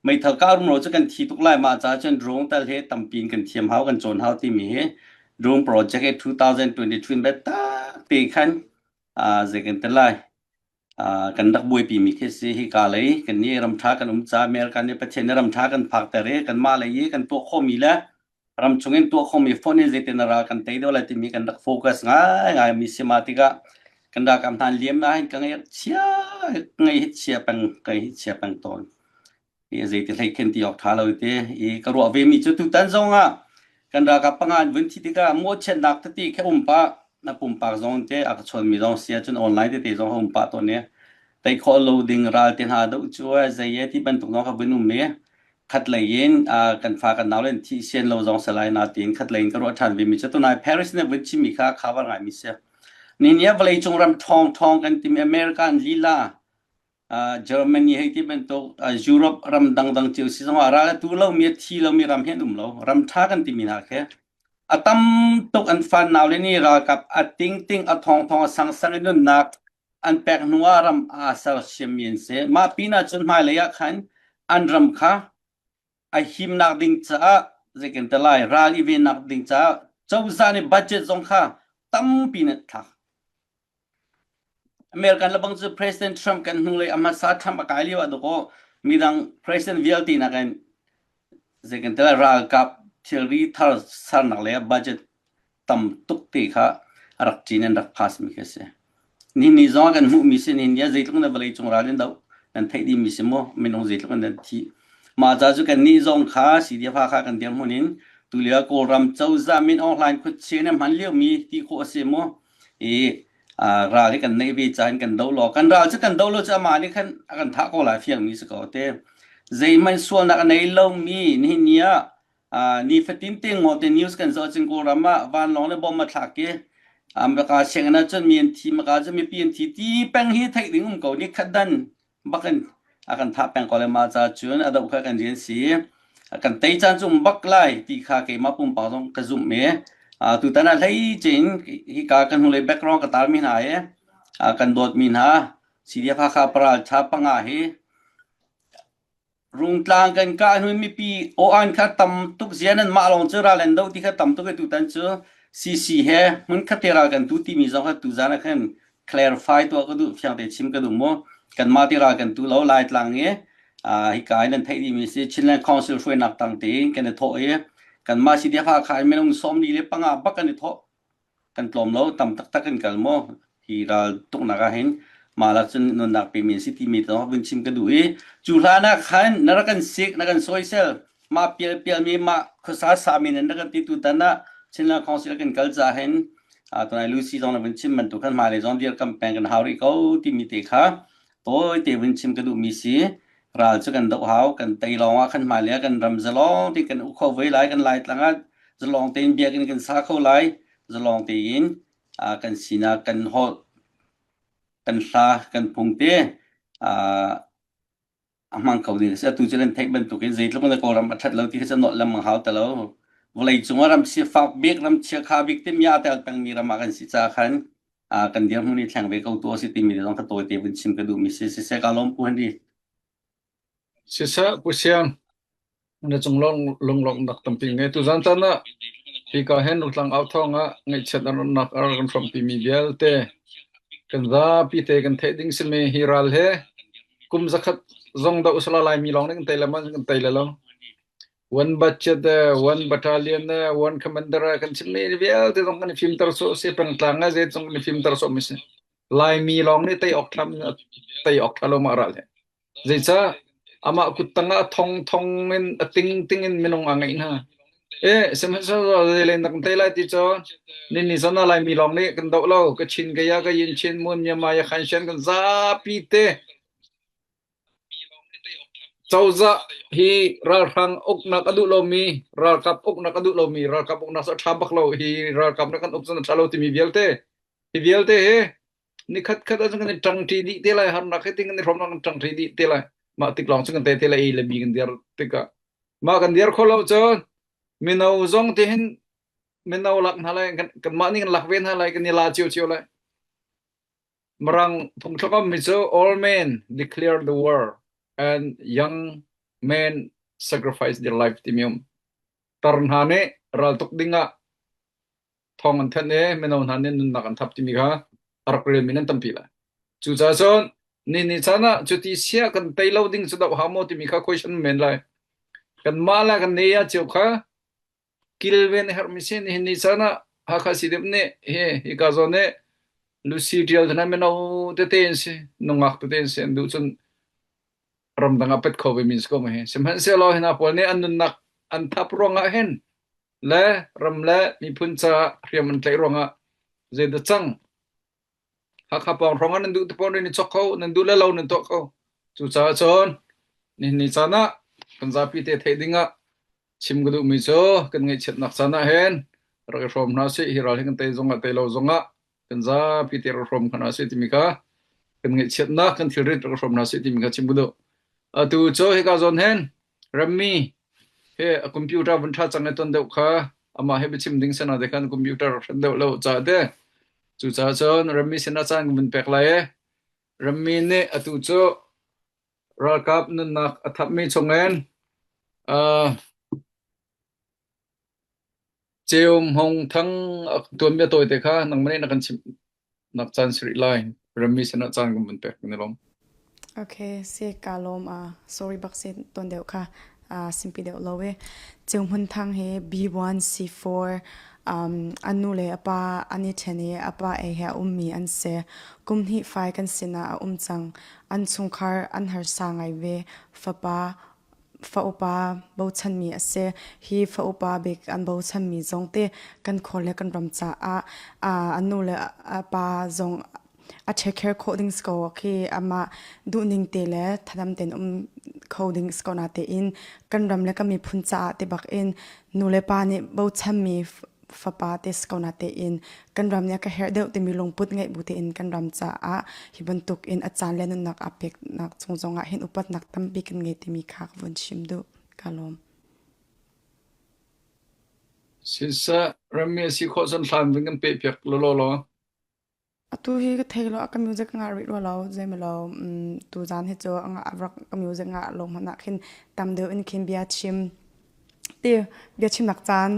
meithal kah rumro cu kan thi tuk lai mah caah cun drone tal he tampi in kan thiam hau kan cawn hau timi hi drone project hi 2022 in biatak te khan zei kan ti lai kan rak buaipi mi khi si hika lei kan nih ramṭha kan um ca America nih Pathian nih ramṭha kan phakter i kanmah lei i kan tuah khawhmi le ramchung in tuah khawhmi phone in zeitin ral kan tei deuh lai timi kan rak focus ngaingai mi si ma tikah kan ralkap hna liam na hin ka ngaih chia ngai hi chia peng kai hi chia peng tawn. I zeiti hlei khin ti awk ṭha lo ti i ka ruah ve mi cu tutan zong ah kan ralkap panga an vun thi tikah mawhchiatnak tete khi um pah na pumpak zong te a ka chawn mi zong si ahcun online tete zong a um pah tawn i tei khawh lo ding ral te hna doh cu zei e ti bantuk zong kha vun um i khat lei in kan fa kan nau len thi sian lo zong salai na tiin khat lei in ka ruah ṭhan ve mi cu tunai Paris nih vun chimmi kha cover ngai mi si ni ni vawlei cung ram ṭhawng ṭhawng kan timi American lila Germany hei ti bantuk Europe ram dangdang cio si zongah ral a tu lomi a thi lomi ram hi an um lo. Ram ṭha kan timi hna khi a tam tuk an fan nau le nih ralkap a tingting a thongthong a sangsang in nunnak an pek hnu ah ram aa sersiammi an si. Mah pin ah cun hmailei ah khan an ram kha a himnak ding caah zeikan te lai ral i vennak ding caah cozah nih budget zong kha tampi in an thlak. American lebang cu President Trump kan hnulei a hmasa Trump a kai lio ah dawkaw midang president vialte nakin zeikan te ralkap thilri thar sernak le budget tam tuk te kha a rak cin an rak pass mi khi a si. Nihin ni zong ah kan hmuh mi si nihin ni ah zeitluk in vawlei cung ral in doh nan theih dih mi si mu minung zeitluk in nan thi. Mah ca cu kan nih zong kha CDF Hakha kan dirhmun in tulio Kawlram cozah Min Aung Hlaing khuachia in hman lio mi ti khawh a si mu. I ral hi kan neih ve ca in kan do law kan ral cu kan do lo cu amah nih khan a kan thah ko lai fiang mi si ko te zeihmanh sualnak a nei lomi nihin ni ah nifatin te ngaw te news kan zoh cun Kawlram ah vanlawng le bomb a thlak i America sianginn ah cun mi an thi maka cu mipi an thi ti peng hi theih ding um ko ni khat dan bak in a kan thah peng ko le mah ca cun a doh kha kan rian si kan tei caan cu um bak lai ti kha keimah pumpak zong ka zumh i tutan ah hlei cin hika kan hnulei background ka tarmi hna hi kan dawtmi hna CDF Hakha paral tha panga hi Rungtlang kan kah hnu in mipi aw-an kha tam tuk zia nan mah lawng cu ral an doh ti kha tam tuk i tutan cu CC he hmunkhat te ral kan tu timi zong kha tuzan ah khan clarify tuah ka duh fiang te chim ka duh mu kanmah ti ral kan tu lo Laitlang i hika in nan theih dihmi si Chinland Council hruainak tang tein kan i thawh i kanmah CDF Hakha in minung 45 bak kan i thawh kan tlawm lo tam taktak kan kal maw hi ral tuknak ah hin mah lak cun nunnak pemi an si timi te vun chim ka duh i cu hlan ah khan na rak kan sik na kan soisel mah pial pial mi mah khuasa sa mi nan rak kan ti tu tan ah Chinland Council kan kal ca hin tunai Lucy zong na vun chim bantuk khan hmailei zong dir kam peng kan hau rih ko timi te kha tawi te vun chim ka duh mi si ral cu kan doh hau kan tei lawng ah khan hmailei ah kan ram zalong ti kan uk kho ve lai kan lai tlang ah zalong tein biakinn kan sa kho lai zalong tein kan sinak kan holh kan hla kan phung te a hmang kho ding a si atu cu nan theih bantukin zeitluk in Kawlram a ṭhat lo ti kha cu nolh lengmang hau ti lo vawlei cung ah ram sifak bik ram chiakha bik timi aa tel pengmi ram ah kan si caah khan kan dirhmun i thleng ve ko tu a si timi zong kha tawite vun chim ka duhmi si siseh ka lawm Pu Henry. Siseh Pu Siang na cung lunglawmhnak tampi ngei tuzan caan ah hika hin Rungtlang au thawng ah ngaihchiat a ronnak a kan hrawmpi mi vialte kan zapi te kan theih ding simi hi ral he kum zakhat zong doh usala Laimi lawng nih kan tei le man kan tei le lo one budget one battalion one commander kan chimmi vialte zong kan i fimter sawh si pengtlang ah zei zong kan i fimter sawh mi si Laimi lawng nih tei awk thlam tei awk thla lo mah ral he Zeicah amah kuttang ah thong thong in a ting ting in minung a ngeih hna. E sihmanhsehlaw zei na kan tei lai ti cu ni ni zan ah Laimi lawng nih kan doh lo. Ka Chin ka Ya ka Yin Chin Mun Myanmar Yakhan Shan kan zapi te cozah hi ralhrang uknak a duh lomi ralkap uknak a duh lomi ralkap uknak cu a ṭha bak lo hi ralkap na kan uk cun a ṭha lo timi vialte hi vialte hi. Nikhat khat ah cun kan i ṭangṭi dih te lai harnak he ting kan i hrawm kan ṭangṭi dih te lai. Mah tik lawng cun kan te te lai A le B kan dir tikah mah kan dir kho lo cun mino zong ti hin mino lak hna lai kan kanmah nih kan lak ve hna lai kan i la cio cio lai. Mirang phungthluk mi cu all men declare the war and young men sacrifice their life timi um. Tar hna nih raltuk dingah thawng an thanh i mino hna nih nunnak an thap timi kha a rak relmi nan tampi lai. Cucaah cun ni ni caan ah cuti sia kan tei lo ding cu doh hau maw timi kha question men lai. Kanmah le kan ne ah cio kha kilven a herhmi si nihin ni caan ah Hakha CDF nih hi hika zawn nih Lucy ṭial hna mino tete an si nungak tete an si an duh cun ramdang ah pet kho ve mi si ko ma hi sihmanhsehlaw hi hna pawl nih an nunnak an thap ruangah hin le ram le miphun caah hriam an tlaih ruangah zeidah cang Hakha pawng hrawng ah nan duh te paoh nan i chok kho, nan duh le lo nan tuah kho. Cucaah cun nihin ni caan ah kan zapi te theih ding ah chim ka duhmi cu kan ngaihchiatnak caan ah hin rak i hrawm hna sih hi ral hi kan tei zong ah tei lo zong ah kan zapi te rak hrawm hna sih timi kha kan ngaihchiatnak kan thilrit rak hrawm hna sih timi kha chim ka duh. Atu cu hika zawn hin rammi he a computer vun ṭha cang i ton deuh kha amah he biachim ding sana te khan computer rak hran deuh lo caah te Cucaah cun rammi sinah caan kan vun pek lai i rammi nih atu cu ralkap nunnak a thapmi chungin uh, Ceu Hmung Thang tuanbia tawite kha nangmah nih na kan chimh nak caan si rih lai. Rammi sinah caan kan vun pek kan i lawm. Okay, si ka lawm a sorry bak si ton deuh kha uh, simpi deuh lo e. Cung Hmun Thang hi B1 C4 um, an nu le a pa an i ṭhen i a pa ei he a ummi an si. Kum hnih fai kan sinah a um cang. An chungkhar an harsa ngai ve. Fapa fa upa bochanmi a si. Hi fa upa bik an bochanmi zong te kan khual le kan ram caah uh, an nu le a pa zong a take care khawh ding si ko khi amah duhning te le thadam tein um kho ding si ko na tein kan ram le kan miphun caah te bak in nu le pa nih bochanmi fapa te si ko na tein kan ram nih a ka herh deuh timi lungput ngeih bu tein kan ram caah hi bantuk in a caan le nunnak aa peknak chung zongah hin upatnak tampi kan ngei timi kha ka vun chim duh ka lawm. Siseh rammi a si khawh cun hlan vun kan peh piak lawlaw law. Atu hi ka thei lo, ka music ka ngah rih rua lo, zeimalo tuzaan hi cu a rak ka music ngah lo hmanh ah khin tam deuh in khin bia chim ti bia chimnak caan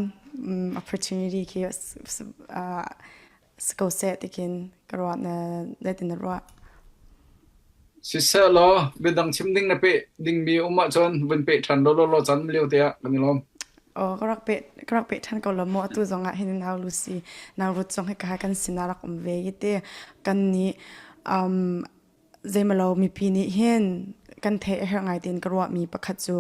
opportunity khi si ko seh ti khin ka ruah na zeitin na ruah? Siseh law biadang chim ding na peh dingmi um ahcun vun peh ṭhan law law caan lio te ah kan i lawm. Oh, ka rak peh ka rak peh ṭhan ko lo maw atu zong ah hin nau Lucy nau Ruth zong hi ka kan sinah rak um ve i te kan nih um zeimalo mipi nih hin kan theih a herh ngai tiin ka ruahmi pakhat cu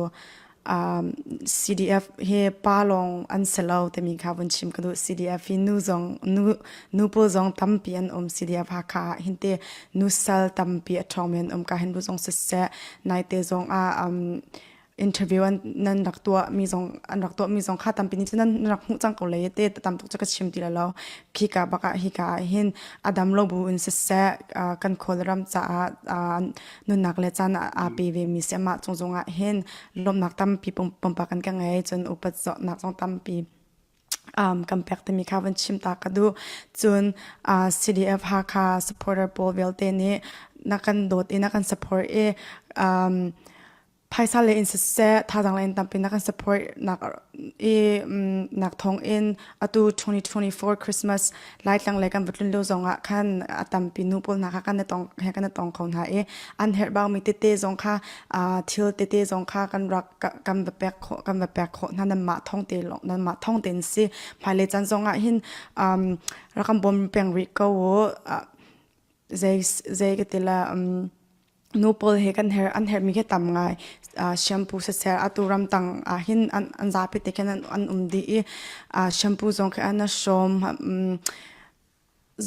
um, CDF hi pa lawng an si lo timi kha vun chim ka duh. CDF hi nu zong nu nu pawl zong tampi an um. CDF Hakha ah hin te nu sal tampi a ṭhawngmi an um ka hin bu zong siseh naite zong ah um, interview an nan rak tuah mi zong an rak tuah mi zong kha tampi nih cun nan rak hmuh cang ko lai te tam tuk cu ka chim ti lo khi ka bak ah hi ka ah hin a dam lo bu in siseh kan khawl ram caah nunnak le caan aa pe ve mi si amah cung zongah hin lawmhnak tampi pumpak kan ka ngei cun upat zawtnak zong tampi um, kan pek timi kha van chim ta ka duh cun uh, CDF Hakha supporter pawl vialte nih na kan dawt i na kan support i um, phaisa le in siseh thazaang le in tampi na kan support nak i nak thong in atu 2024 Christmas Laitlang le kan va tlun lio zong ah khan a tampi nu pawl hna kha kan tong he kan tong kho hna i an herh bang mi tete zong kha thil tete zong kha kan rak kan va pek khawh kan va pek khawh hna nan mah thong te long nan mah thong ten si hmailei caan zong ah hin rak kan bawm peng rih ko u zei zei ka ti la Nu pawl he kan herh an herhmi khi tam ngai. Uh, shampoo siseh atu ramtang ah hin an, an zapi te khin an, an um dih i uh, shampoo zong khi an hrawm um,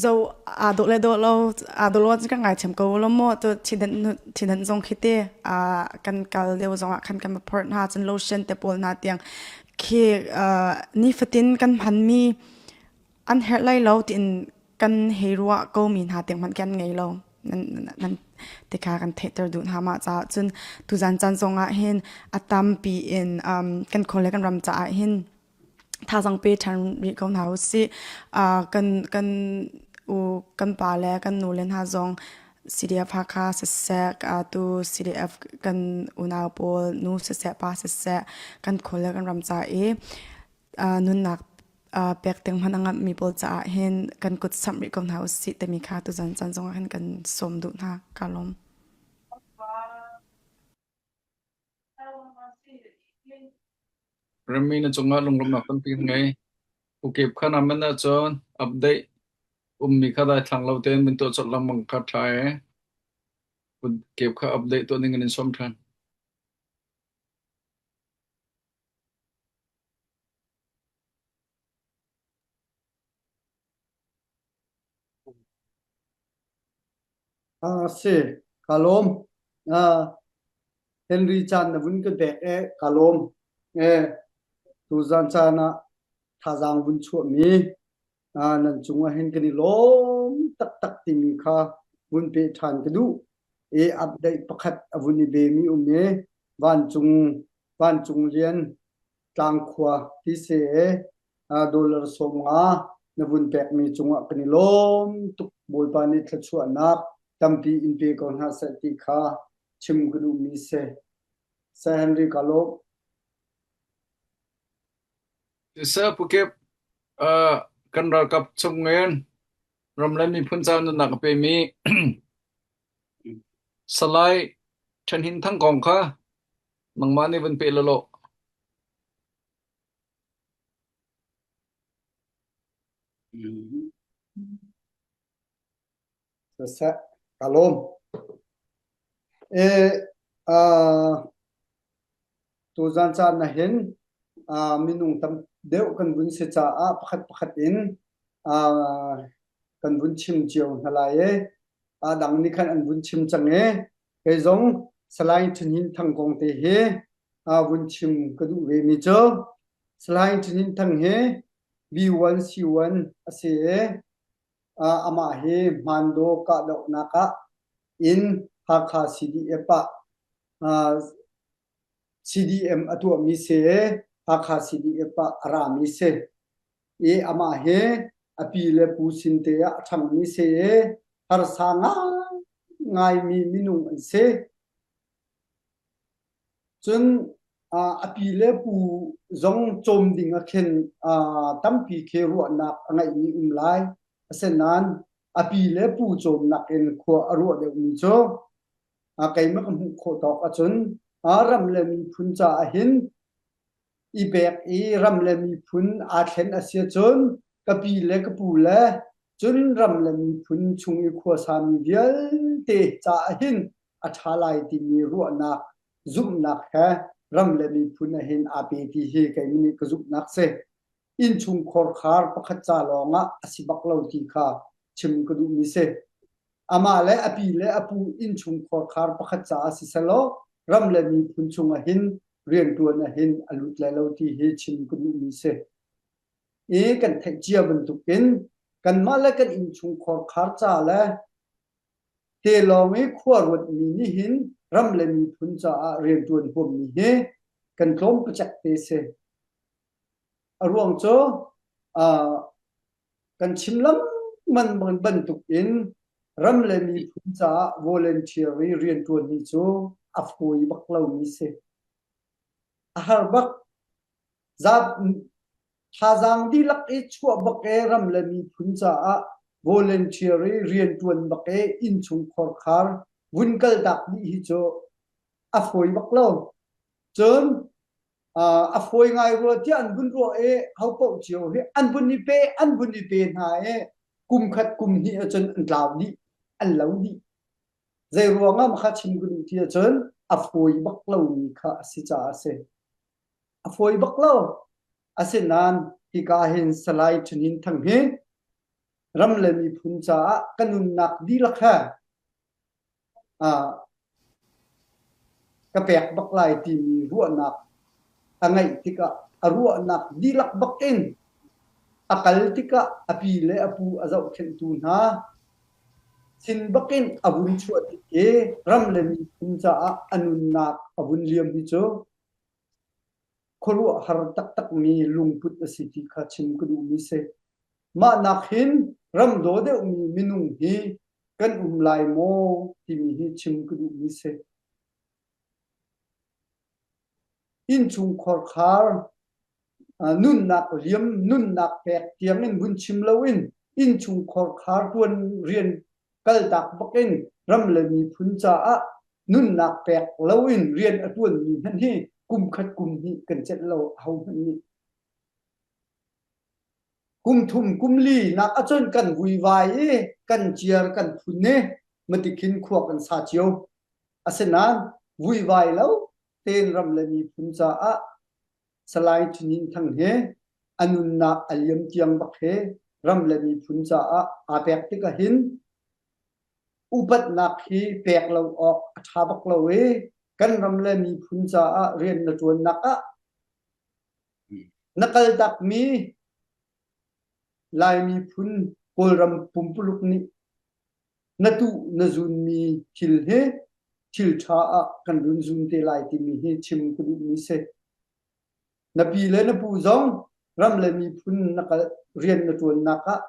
zo aa dawh le dawh lo aa dawh lo ka ngai thiam ko lo maw tu thidan thidan zong khi te uh, kan kal deuh zong ah khan kan phorh hna cun lotion te pawl hna tiang khi uh, nifatin kan hmanmi an herh lai lo tiin. kan hei ruah ko mi hna tiang hmanh kan ngei lo. Nan nan ti kha kan theihter duh hna mah caah cun tuzan caan zong ah hin a tampi in um, kan khua le kan ram caah hin Thazaang pe ṭhan rih ko hna usih. Uh, kan kan u kan pa le kan nu le hna zong CDF Hakha siseh, tu CDF kan unau pawl nu siseh, pa siseh, kan khua le kan ram ca i uh, nunnak uh, pek ding hmanh a ngamhmi pawl caah hin kan kut samh rih ko hna usih timi kha tuzan caan zongah hin kan sawm duh hna. Ka lawm. Rammi na cungah lunglawmhnak tampi kan ngei. Ukep kha na man ahcun update ummi kha daithlang lo tein vun tuah colh lengmang kha ṭha ee. Kep kha update tuah ning in in sawm ṭhan. Ah si, ka lawm. Ah, Henry caan na vun ka pek e, ka lawm. E, tuzan caan ah thazaang vun chuahmi ah, nan cungah hin kan i lawm taktak timi kha vun peh ṭhan ka duh. E, update pakhat a vun i bemi um e, vancung vancung lian tlangkhua ti se e, dollar 50 na vun pekmi cungah kan i lawm tuk. Bawipa nih thluachuahnak tampi in pe ko hna seh ti kha chim ka duhmi si. Sir Henry ka lawm. Sir Pukip, uh, kan ralkap chungin ram le miphun ca nunnak a pemi Salai Ṭhan Hin Thang kong kha nangmah nih vun pe lalaw. Siseh, ka lawm. E, uh, tuzan caan na hin uh, minung tam deuh kan vun si caah pakhat pakhat in uh, kan vun chim cio hna lai e. A dang nih khan an vun chim cang e. Kei zong Salai Ṭhinin Thang kong te hi uh, vun chim ka duh ve mi cu Salai Ṭhinin Thang hi B1C1 a si i amah hi Hmandaw kahdohnak ah in Hakha CDF ah CDM a tuahmi si i Hakha CDF ah a rami si. I amah hi a pi le pu sin te ah a ṭhangmi si i harsa ngaingaimi minung an si. Cun a pi le pu zong cawm ding ah khin tampi khi ruahnak a ngeihmi um lai. Asinain a pi le pu cawmnak in khua a ruah deuhmi cu keimah ka hmuh khawh tawk ahcun ram le miphun caah hin i pek i ram le miphun aa thlen a si ahcun ka pi le ka pu le cun ram le miphun chung i khuasami vialte caah hin a ṭha lai timi ruahnak zumhnak he ram le miphun ahhin aa pe ti hi kei nih ka zumhnak si. Innchungkhar khar pakhat ca lawng ah a si bak lo ti kha chim ka duhmi si. Amah le a pi le a pu innchungkhar khar pakhat caah siselaw ram le miphun chung ahhin rianṭuan ahhin a lut lai lo ti hi chim ka duhmi si. I kan theih cia bantukin kanmah le kan innchungkhar khar ca le Te lawng i khua ruatmi nih hin ram le miphun caah rianṭuan huammi hi kan tlawm pacek te si. A ruang cu uh, kan chim lengmang bantuk in ram le miphun caah volunteer i rianṭuan hi cu a fawi bak lomi si. A har bak. Zap Thazaang dihlak i chuah bak e ram le miphun caah volunteer i rianṭuan bak e innchungkhar khar vun kaltak dih hi cu a fawi bak lo. Cun a fawi ngai rua tiah an vun ruah i hopaoh cio hi an vun i pe an vun i pe hna i kum khat kum hnih ahcun an tlau dih an lo dih. Zei ruangah ma kha chim ka duh ti ahcun a fawi bak lomi kha a si caah a si. A fawi bak lo. Asinain hika hin Salai Ṭhinin Thang hi ram le miphun caah ka nunnak dihlak he uh, ka pek bak lai timi ruahnak a ngeih tikah a ruahnak dihlak bak in A kal tikah a pi le a pu a zohkhenhtu hna sin bakin a vun chuah tik i ram le miphun caah a nunnak a vun liam hi cu khuaruahhar taktakmi lungput a si ti kha chim ka duhmi si. Mah nak hin ram daw deuhmi minung hi kan um lai maw timi hi chim ka duhmi si. Innchungkhar khar nunnak liam nunnak pek tiangin vun chim loin innchungkhar khar tuan rian kaltak bakin ram le miphun caah nunnak pek loin rian a tuanmi hmanh hi kum khat kum hnih kan celh lo aho hmanh nih. Kum thum kum li nak ahcun kan vuivai i kan ciar kan phun i matikhin khua kan sa cio. Asinain vuivai lo tein ram le miphun caah Salai Thinin Thang hi a nunnak a liam tiang bak hi ram le miphun caah aa pek tik ahhin upatnak hi pek lo awk a ṭha bak lo i kan ram le miphun caah rian na ṭuannak ah na kaltakmi Lai miphun Kawlram pumpuluk nih na tuh na zunmi thil hi thil ṭha ah kan run zun te lai timi hi chim ka duhmi si. Na pi le na pu zong ram le miphun na kal rian na ṭuannak ah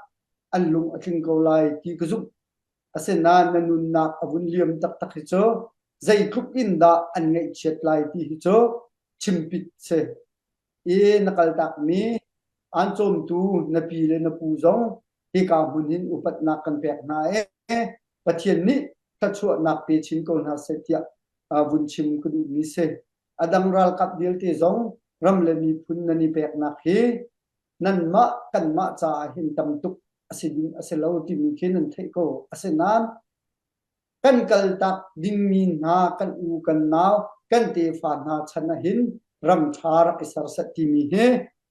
an lung a tling ko lai ti ka zumh. Asinain na nunnak a vun liam taktak hi cu zeitluk in dah an ngaihchiat lai ti hi cu chimpit si. I na kaltakmi aan cawmtu na pi le na pu zong hika hmun hin upatnak kan pek hna i Pathian nih thluachuahnak pe chin ko hna seh tiah vun chim ka duhmi si. A dang ralkap vialte zong ram le miphun nan i peknak hi nanmah kanmah caah hin tam tuk a si ding a si lo timi khi nan theih ko. Asinain kan kaltak dingmi hna kan u kan nau kan tefa hna chan ah hin ram ṭha rak i serset timi hi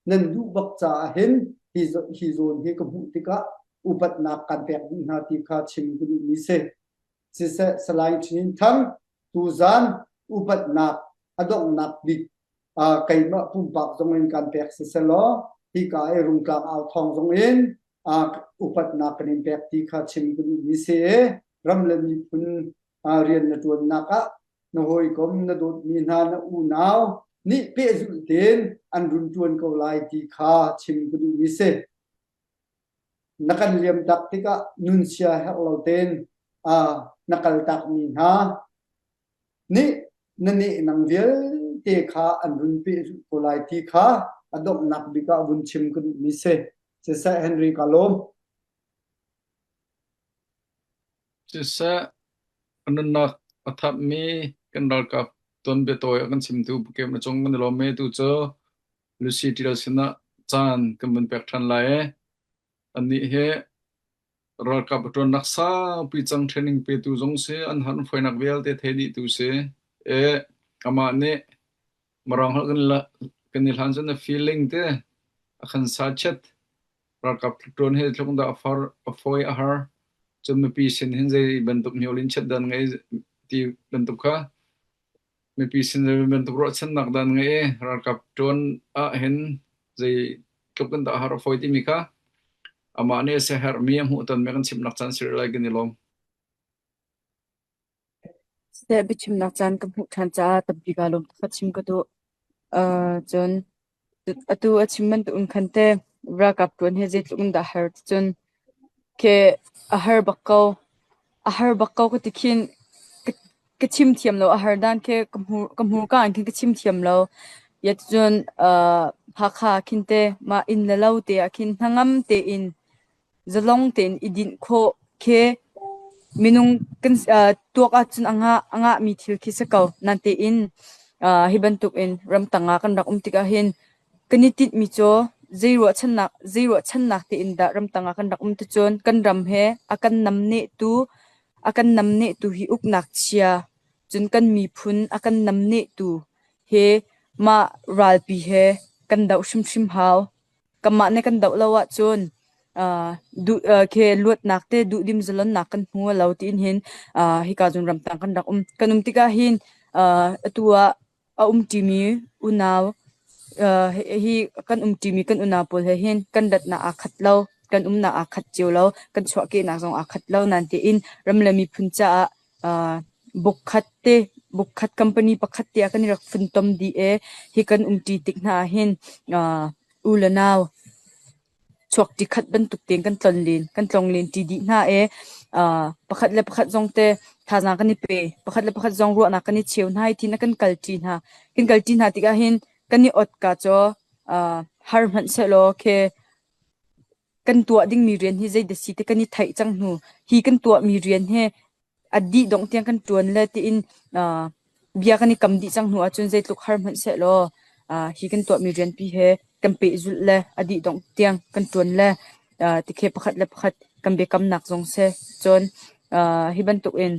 nan duh bak caah hin hi, hi zawn hi ka hmuh tikah upatnak kan pek dih hna ti kha chim ka duhmi si. Siseh Salai Chin Thang tuzan upatnak a donghnak bik uh, keimah pumpak zong in kan pek siselaw hika i rungtlang au thawng zong in uh, upatnak kan in pek ti kha chim ka duhmi si i ram le miphun uh, rian na ṭuannak ah na hawikom na dawtmi hna na unau nih pehzulh tein an run ṭuan ko lai ti kha chim ka duhmi si. Na kan liam tak tikah nun sia herh lo tein uh, na kal takmi hna nih na nehnang vialte kha an run pehzulh ko lai ti kha a donghnak bik ah vun chim ka duhmi si. Siseh Henry ka lawm. Siseh a nunnak a thapmi kan ralkap tuanbia tawi a kan chimtu Pu Kep na cung kan i lawm i tu cu Lucy Ṭial sinah caan kan vun pek ṭhan lai i anih hi ralkap a ṭuannak saupi cang training petu zong si an har hruainak vialte thei dihtu si i amah nih Mirang holh kan la kan i hlan cun a feeling te a kan sachet ralkap ṭuan hi tluk dah a far a fawi a har cun mipi sin hin zei bantuk hniolin chet dan ngei ti bantuk kha mipi sin zei bantuk ruahchannak dan ngei i ralkap ṭuan ah hin zei tluk in dah har a fawi timi kha amah nih a siaherhmi a hmuhtonmi a kan chimhnak caan si rih lai kan i lawm. Seh biachimnak caan ka hmuh ṭhan caah tampi kaa lawm tuk. Chim ka duh. Uh, cun atu a chim bantuk in khan te ralkap ṭuan hi zeitluk in dah har ticun khi a har bak ko. A har bak ko ka ti khin ka, ka chim thiam lo. A har dan khi ka hmur ka hmurka in khin ka chim thiam lo. Ya ticun uh, Hakha khin te mah inn le lo te ah khin hnangam tein Zalong tein i dinh khawh khi minung kan tuak ahcun a ngah a ngahmi thil khi si ko. Natein hi bantukin ramtang ah kan rak um tikah hin kan i tinhmi cu zei ruahchannak zei ruahchannak tein dah ramtang ah kan rak um ticun kan ram he a kan namnehtu a kan namnehtu hi uknak chia cun kan miphun a kan namnehtu he mah ralpi he kan doh hrimhrim hau. Kanmah nih kan doh lo ahcun duh khi luatnak te duhdim zalonnak kan hmu lo tiin hin hika cun ramtang kan rak um. Kan um tikah hin atu ah a um ṭimi unau. Hi kan umṭimi kan unau pawl he hin kan ratnak aa khat lo, kan umnak aa khat cio lo, kan chuahkehnak zong aa khat lo. Nain tiin ram le miphun caah buk khat te, buk khat company pakhat te ah kan i rak funtom dih i hi kan umṭi tik hna ah hin u le nau chuakṭi khat bantuk tein kan tlon len, kan tlong len ṭi dih hna i pakhat le pakhat zong te thazaang kan i pe, pakhat le pakhat zong ruahnak kan i cheu hna i thin a kan kalṭi hna. Kan kalṭi hna tikah hin kan i ot ka cu har hmanh sehlaw khi kan tuah dingmi rian hi zeidah si ti kan i theih cang hnu hi kan tuahmi rian hi a dih dongh tiang kan ṭuan le tiin bia kan i kam dih cang hnu ahcun zeitluk har hmanh sehlaw hi kan tuahmi rianpi he kan pehzulh le a dih dongh tiang kan ṭuan le tikhe pakhat le pakhat kan biakamnak zong si. Cun hi bantukin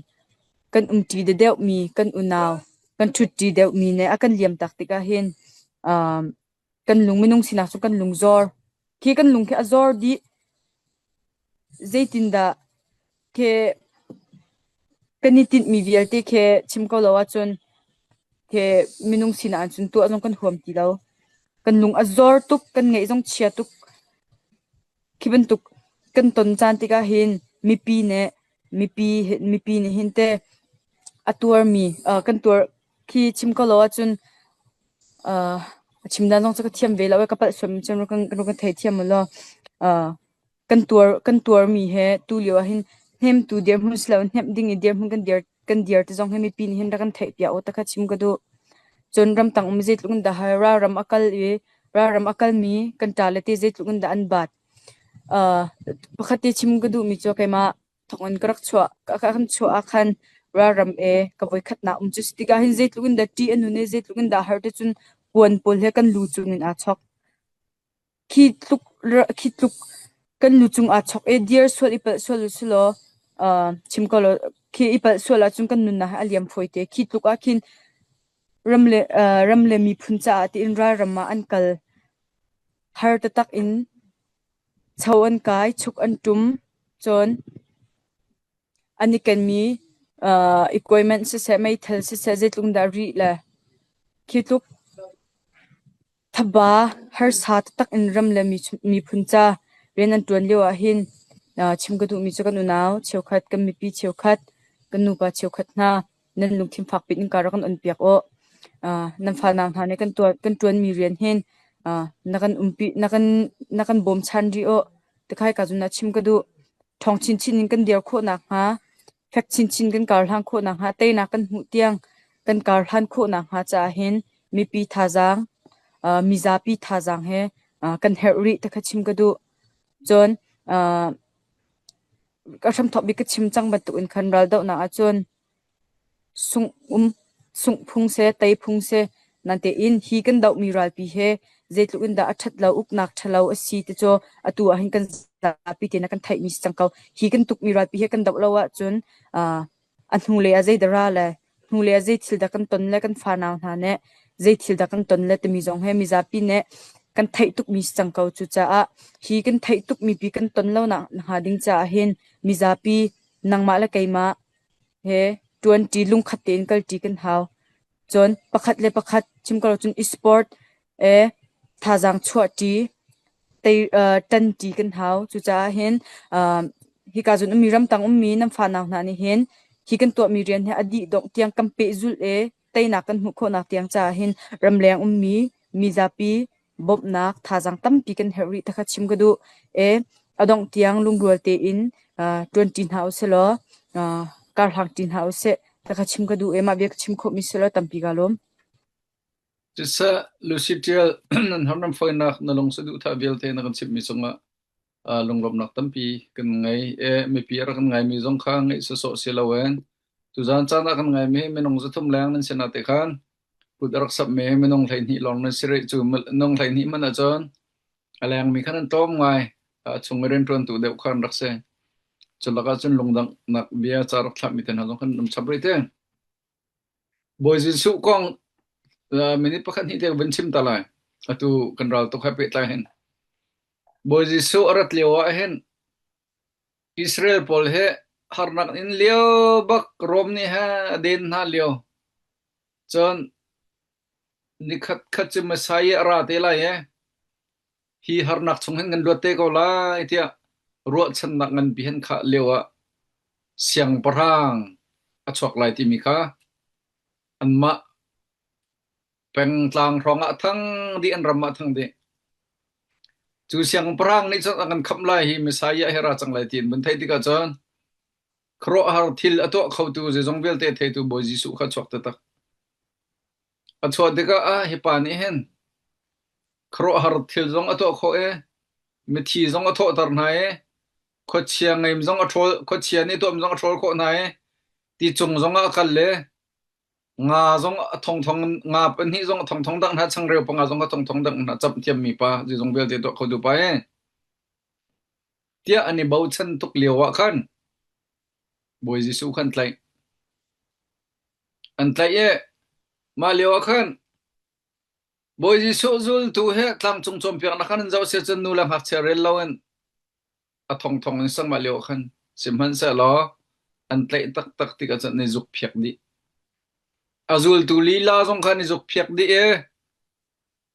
kan umṭi deuhmi kan unau kan ṭhutṭi deuhmi nih a kan liamtak tikah hin kan lung minung sinak cu kan lung zor. Khi kan lung khi a zor dih. Zeitindah khi kan i tinhmi vialte khi chim ko lo ahcun khi minung sinak ahcun tuah zong kan huam ti lo. Kan lung a zor tuk, kan ngaih zong chia tuk. Khi bantuk kan ton caan tikah hin mipi nih mipi mipi nih hin teh a tuarmi kan tuar khi chim ko lo ahcun a chim dan zong cu ka thiam ve lo i ka palh sual cun rak kan theithiam u law kan tuar kan tuarmi he tu lio ah hin hnemtu dirhmun si loin hnemh ding i dirhmun kan dir kan dir ti zong hi mipi nih hin rak kan theihpiak u ti kha chim ka duh. Cun ramtang um zeitluk in dah ralram a kal i ralram a kalmi kan ṭale te zeitluk in dah an baat. Pakhat te chim ka duhmi cu keimah thonginn ka rak chuah ka kan chuah ah khan ralram e ka voikhatnak um cu si tikah hin zeitluk in dah ṭih a nun i zeitluk in dah har ti cun kuan pawl he kan lu cungin aa chok. Khi tluk khi tluk kan lu cung aa chok i dir sual i palh sual u law chim ko law khi i palh sual ahcun kan nunnak hi a liam fawi te. Khi tluk ah khin ram le ram le miphun caah tiin ralram ah an kal. Har taktak in cho an kai, chuk an ṭum. Cun an i kenmi equipment siseh, meithal siseh zeitluk in dah rih le khi tluk Thaba harsa taktak in ram le miphun ca rian an ṭuan lio ahhin chim ka duhmi cu kan unau cheukhat, kan mipi cheukhat, kan nupa cheukhat hna nan lungthin fakpi in ka rak kan on piak u. Nan fanau hna nih kan ṭuanmi rian hin na kan umpi, na kan na kan bawmchan rih u. Tikhai ka zun ah chim ka duh. Ṭhawng chinchin in kan dir khawh nakhnga Fek chinchin kan karhlan khawh nakhnga, teinak kan hmuh tiang kan karhlan khawh nakhnga caah hin mipi thazaang, mizapi thazaang he kan herh rih ti kha chim ka duh. Cun ka hramthawk bik ka chim cang bantukin khan raldohnak ahcun Sungh um, sungh phung seh, tei phung seh, natein hi kan dohmi ralpi he zeitluk in dah a ṭhat lo, uknak ṭhalo a si ti cu atu ah hin kan zapi tein a kan theihmi si cang ko. Hi kan tukmi ralpi he kan doh lo ahcun uh, a hnulei ah zeidah ra le hnulei ah zei thil dah kan ton le kan fanau hna nih zei thil dah kan ton le timi zong he mizapi nih kan theih tukmi si cang ko. Cucaah hi kan theih tukmi pi kan ton lo nak hnga ding caah hin mizapi nangmah le keimah he ṭuanṭi lungkhat tein kalṭi kan hau. Cun pakhat le pakhat chim ko cun i-sport e thazaang chuahṭi tei ṭanṭi kan hau. Cucaah hin hika zawn ummi ramtang ummi nan fanau hna nih hin hi kan tuahmi rian hi a dih dongh tiang kan pehzulh i teinak kan hmuh khawhnak tiang caah hin ramleng ummi mizapi bawmhnak thazaang tampi kan herh rih ti kha chim ka duh. E a dongh tiang lungrual tein ṭuanṭi hna usih law karhlang ṭi hna usih ti kha chim ka duh i mah bia ka chim khawhmi si law tampi kaa lawm. Siseh, Lucy Ṭial, nan har nan fawinak na lung saduhthah vialte na kan chimhmi cungah lunglawmhnak tampi kan ngei. E, mipi a rak kan ngaimi zong kha ngaih sawsawh si loin tuzaan caan ah kan ngaimi minung 300 leng nan sinah te khan kut a rak sapmi minung 12 lawng nan si rih. Cu minung 12 hmanh ahcun a lengmi khan an tlawm ngai. A chung i rianṭuantu deuh kha an rak si. Cu lakah cun lungdanghnak bia ca rak thlahmi te hna zong khan an um chap rih te. Bawi Jesuh kong minute pakhat hnih te ka vun chim ta lai. Atu kan ral tuk he pehtlai hin. Bawi Jesuh a rat lio ah hin Israel pawl hi harnak in lio bak Rom nih he a den hna lio. Cun. Nikhat khat cu Messiah a ra te lai i hi harnak chung hin kan luat te ko lai tiah ruahchannak nganpi han khah lio ah siangpahrang a chuak lai timi kha anmah pengtlang hrawng ah thang dih an ram ah thang dih. Cu siangpahrang nih cun a kan khamh lai hi Messiah hi ra cang lai ti an vun theih tikah cun khuaruahhar thil a tuah khotu zeizong vialte theitu Bawi Jesuh kha chuak taktak. A chuah tikah ah hi pa nih hin khuaruahhar thil zong a tuah khawh i mithi zong a thawhter hna i khuachia ngeim zong a ṭhawl khuachia nih tuam zong a ṭhawl khawh hna i ti cung zong ah a kal i nga zong a thongthong nga pahnih zong a thongthong dang hna changreu panga zong a thongthong dang hna camh thiammi pa zeizong vialte tuah khotu pa e tiah an i bochan tuk lio ah khan Bawi Jesuh khan tlaih an tlaih i mah lio ah khan Bawi Jesuh zultu he tlangcung cawnpiaknak khan an zoh sia cun nu le ngakchia rel loin a thongthong in sang mah lio ah khan sihmanhsehlaw an tlaih taktak tikah cun an i zukphiak dih. A zultu lila zong kha an i zukphiak dih i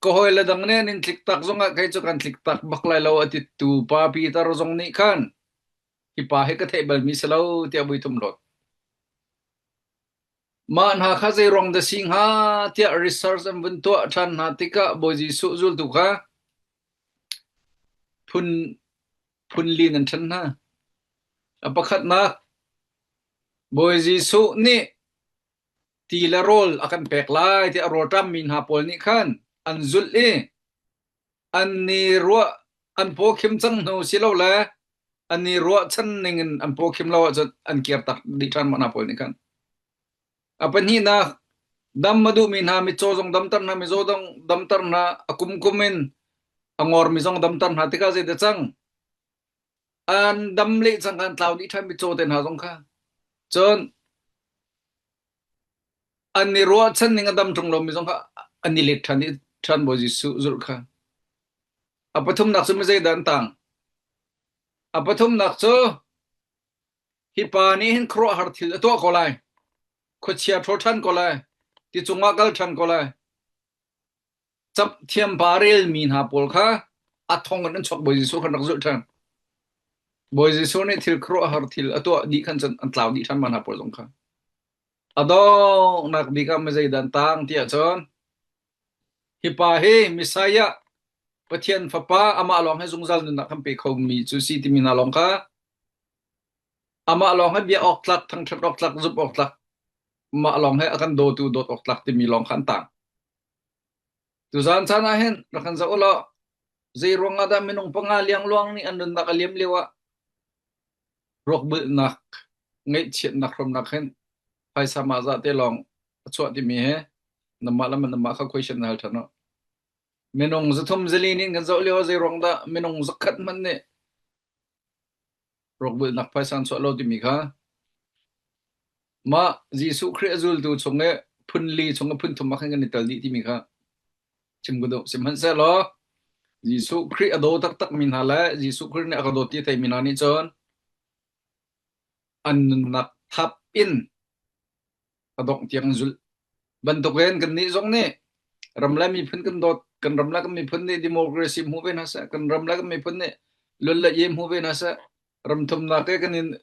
ka hawile dang nih an in tlik tak zongah kei cu kan tlik tak bak lai lo a titu pa Peter zong nih khan hi pa hi ka theih balmi si lo tiah vui thum hlawt. Mah hna kha zei ruang dah si hnga tiah research an vun tuah ṭhan hna tikah Bawi Jesuh zultu kha phun phun li nan ṭhen hna. A pakhatnak, Bawi Jesuh nih ti le rawl a kan pek lai tiah a rawlṭammi hna pawl nih khan an zulh i an ni ruah an pawkhim cang hnu silole an i ruahchan ning in an pawkhim lo ahcun an kir tak dih ṭhan mah hna pawl nih khan. A pahnihnak, dam a duhmi hna mitcaw zong damter hna, mizaw zong damter hna, a kumkum in a ngormi zong damter hna tikah zeidah cang? An dam leh cang an tlau dih ṭhan mitcaw te hna zong kha. Cun an i ruahchan ning a dam ṭung lomi zong kha an i let ṭhan i ṭhan Bawi Jesuh zulh kha. A pathumnak cu mizeidah an tang? A pathumnak cu hi pa nih hin khuaruahhar thil a tuah ko lai. Khuachia ṭhawl ṭhan ko lai. Ti cungah kal ṭhan ko lai. Camh thiam pa relmi hna pawl kha a thong in an chuak Bawi Jesuh khan rak zulh ṭhan. Bawi Jesuh nih thil khuaruahhar thil a tuah dih khan cun an tlau dih ṭhan ma hna pawl zong kha. A donghnak bik ah mizeidah an tang ti ahcun hi pa hi Messiah Pathian Fapa amah lawng hi zungzal nunnak kan pe khomi cu si timi hna lawng kha amah lawng hi bia awk tlak thangṭhat awk tlak zumh awk tlak mah lawng hi a kan dawtu dawt awk tlak timi lawng kha an tang. Tuzaan caan ah hin rak kan zoh u law zei ruang ah dah minung panga liangluang nih an nunnak a liam lio ah ruakbulhnak ngaihchiatnak hromnak hin phaisa mah zah te lawng a chuah timi he namah le namah kha question na hal ṭhan u. Minung zathum zali nih kan zoh lio ah zei ruang dah minung zakhat hmanh nih ruakbulhnak phaisa an chuah lo timi kha mah Jesuh Khrih a zultu chung i phun li chung i phun thum ah khan kan i tel dih timi kha chim ka duh. Sihmanhsehlaw Jesuh Khrih a daw taktakmi hna le Jesuh Khrih nih a ka dawt ti a theimi hna nih cun an nunnak thap in a dongh tiang an zulh. Bantukin kannih zong nih ram le miphun kan dawt, kan ram le kan miphun nih democracy hmu ve hna seh, kan ram le kan miphun nih lun le ye hmu ve hna seh, ram thumnak ke kan in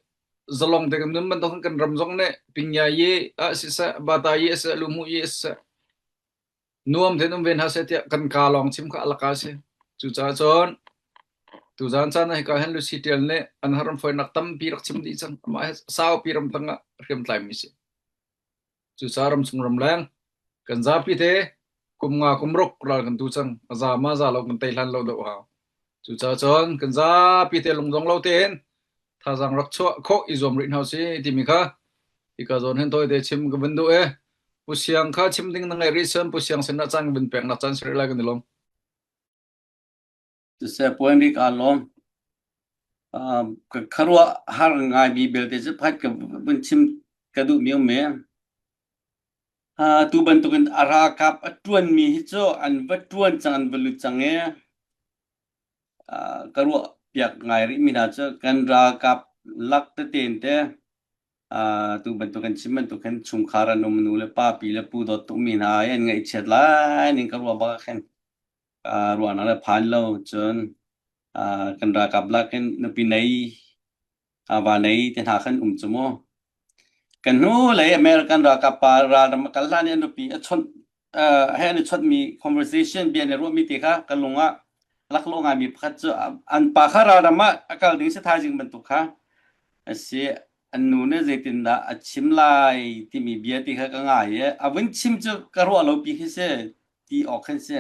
zalong te kan nun bantukin kan ram zong nih pingya ye ah siseh, bata ye siseh, lumu ye siseh, nuam tein um ve hna seh tiah kan kaa lawng chim kha a laka a si. Cucaah cun tuzaan caan ah hika hin Lucy Tial nih an haram fawinak tampi rak chim dih cang. Amah hi saupi ramtang ah hriamtlaimi si. Cucaah ramchung ramleng kan zapi te kum nga kum ruk ral kan tu cang. A za ma za lo kan tei hlan lo deuh hau. Cucaah cun kan zapi te lungdong lo tein thazaang rak chuah khawh i zuam rih hna usih timi kha hika zawn hin tawite chim ka vun duh i Pu Siang kha chim ding na ngeih rih cun Pu Siang sinah caan vun pek nak caan si rih lai kan i lawm. Siseh puan ri kaa lawm. Ka kharuah har ngai mi belte cu phat ka vun chim ka duh mi um e. Tu bantukin a ralkap a ṭuan mi hi cu an va ṭuan cang an va lut cang e. Ka ruah piak ngai rih mi hna cu kan ralkap lak tete in te. Tu bantuk kan chim bantuk khin chungkhar an um nu le pa pi le pu dawt tukmi hna i an ngaihchiat lai ning ka ruah bak ah khin ruahnak le phan lo cun kan ralkap lak in nupi nei va nei te hna khan um cu mu. Kan hnu lei American ralkap pa ralram a kal hlan i a nupi a chawnh he an i chawnhmi conversation bia an i ruahmi te kha ka lung ah laklawh ngaimi pakhat cu an pa kha ralram ah a kal ding si thaizing bantuk kha a si. An nu nih zeitindah a chim lai timi bia ti kha ka ngai i a vun chim cu ka ruah lo pi khi si ti awk khan si.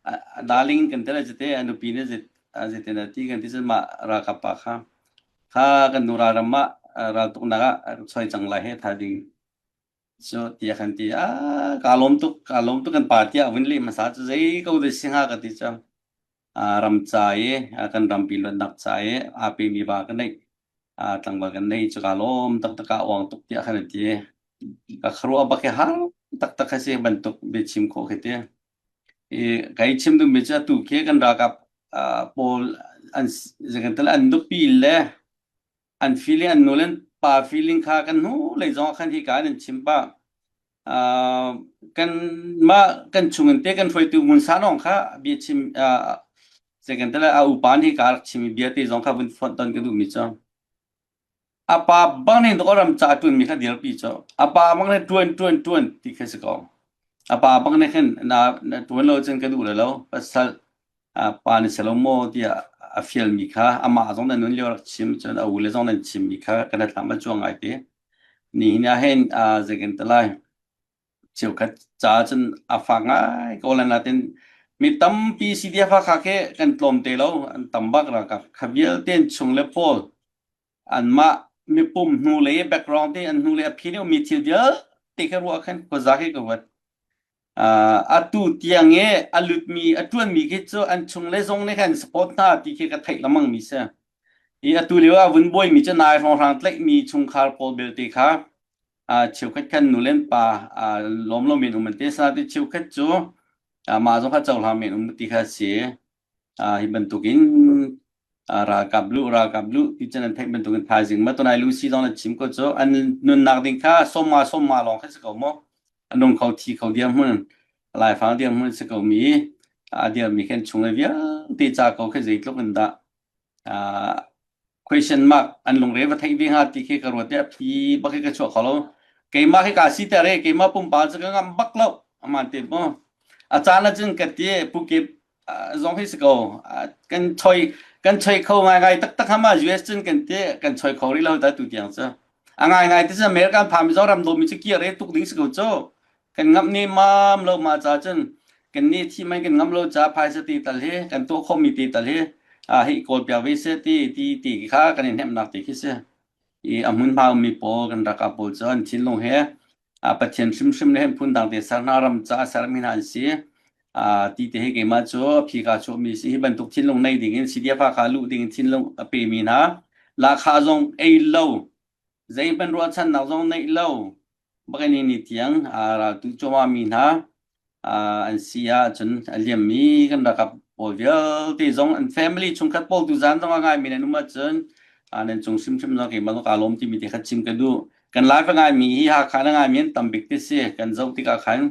A darling kan ti lai cu te a nupi nih zeitindah ti kan ti cun mah ralkap pa kha kha kan nu ralram ah raltuknak ah choi cang lai he tha ding cu tiah kan ti. Ah kaa lawm tuk kaa lawm tuk kan pa tiah vun leh hmasa cu zei ko dei si hnga ka ti cang. Ram ca i kan rampi luatnak ca i aa pemi va ka neih tlangval kan nei cu kaa lawm taktak kaa uang tuk tiah khan a ti. Ka khuaruah bak hi har taktak a si bantuk biachim khawh khi ti. I kai chim duhmi cu atu khi kan ralkap pawl an zeikan an nupi le an feeling an nu le pa feeling kha kan hnu lei zong ah khan hi ka an chim pah. Kan mah kan chung in te kan hruaitu ngun sa nong kha bia chim zeikan tal a upa nih ka rak chim bia te zong kha vun fonh ton ka duhmi cu a pa bang nih ram ca tuan mi kha dirpi cu a pa bang nih tuan tuan tuan ti kha si ko a pa bang nih khin na na tuan lo cun ka duh lo pasal pa ni selo maw tiah a fial mi kha amah zong na nun lio rak chim cun a u le zong nan chim mi kha kan thlam a cuang ngai te Nihin ah hin zeikan ti lai cheukhat ca cun a fak ngai ko lai nain mi tampi CDF Hakha khi kan tlawm te lo an tam bak ralkap kha vialte an chung le pawl anmah mipum hnu lei background te an hnu lei a phi deuh mi thil vialte kha ruah khan khuaza khi ka ruat. Atu tiang i a lutmi a ṭuanmi khi cu an chung le zong nih khan support hna ti khi ka theih lengmang mi si. I atu lio ah vun buaimi cu nai hrawnghrang tlaihmi chungkhar pawl belte kha cheukhat khan nu le pa lawm lo men um an ti. Asinain cheukhat cu mah zong kha cohlang men um ti kha a si. Hi bantukin ralkap luh ralkap luh ti cun an theih bantukin thaizing ma tunai Lucy zong nan chim ko cu an nunnak ding kha sawmma sawmma lawng kha si ko mu a nung kho thi kho dirhmun laifang dirhmun si ko mi a dirmi khan chung le vialte ca ko khi zeitluk in dah question mark an lungre va theih ve hnga ti khi ka ruat i a phi bak hi ka chuah kho lo keimah khi kaa siter i keimah pumpak cu ka ngam bak lo aman te mu a caan ahcun ka ti pukip zong hi si ko kan choi kan choi kho ngai ngai taktak hama US cun kan ti kan choi kho rih lo ta tu tiang cu a ngai ngai ti cu American pha Mizoram do mi cu kir e tuk ding si ko cu kan ngamh ni mam lo ma ca cun kan ni thi mai kan ngam lo ca phaisa ti tal hi kan tuah khawh mi ti tal hi a hi kawl piak ve se ti ti ti kha kan in hnemnak ti khi si i a hmun hma mi pawl kan raka pawl cu an thinlung he a Pathian hrimhrim le phun dang te ser hna ram ca ser mi hna an si a ti te hi keimah cu phi ka chuah mi si hi bantuk thinlung nei ding in CDF kha luh ding in thinlung a pe mi hna lahkhah zong ei lo zeihmanh ruahchannak zong neih lo Bak ni tiang raltu cuahmah hna an si ahcun a liammi kan ralkap pawl vialte zong an family chungkhat pawl tu zan zong a ngaimi nan um ahcun nan cung hrimhrim zong keimah zong kaa lawm timi te kha chim ka duh. Kan live a ngaimi hi Hakha na ngaimi an tam bik ti si. Kan zoh tikah khan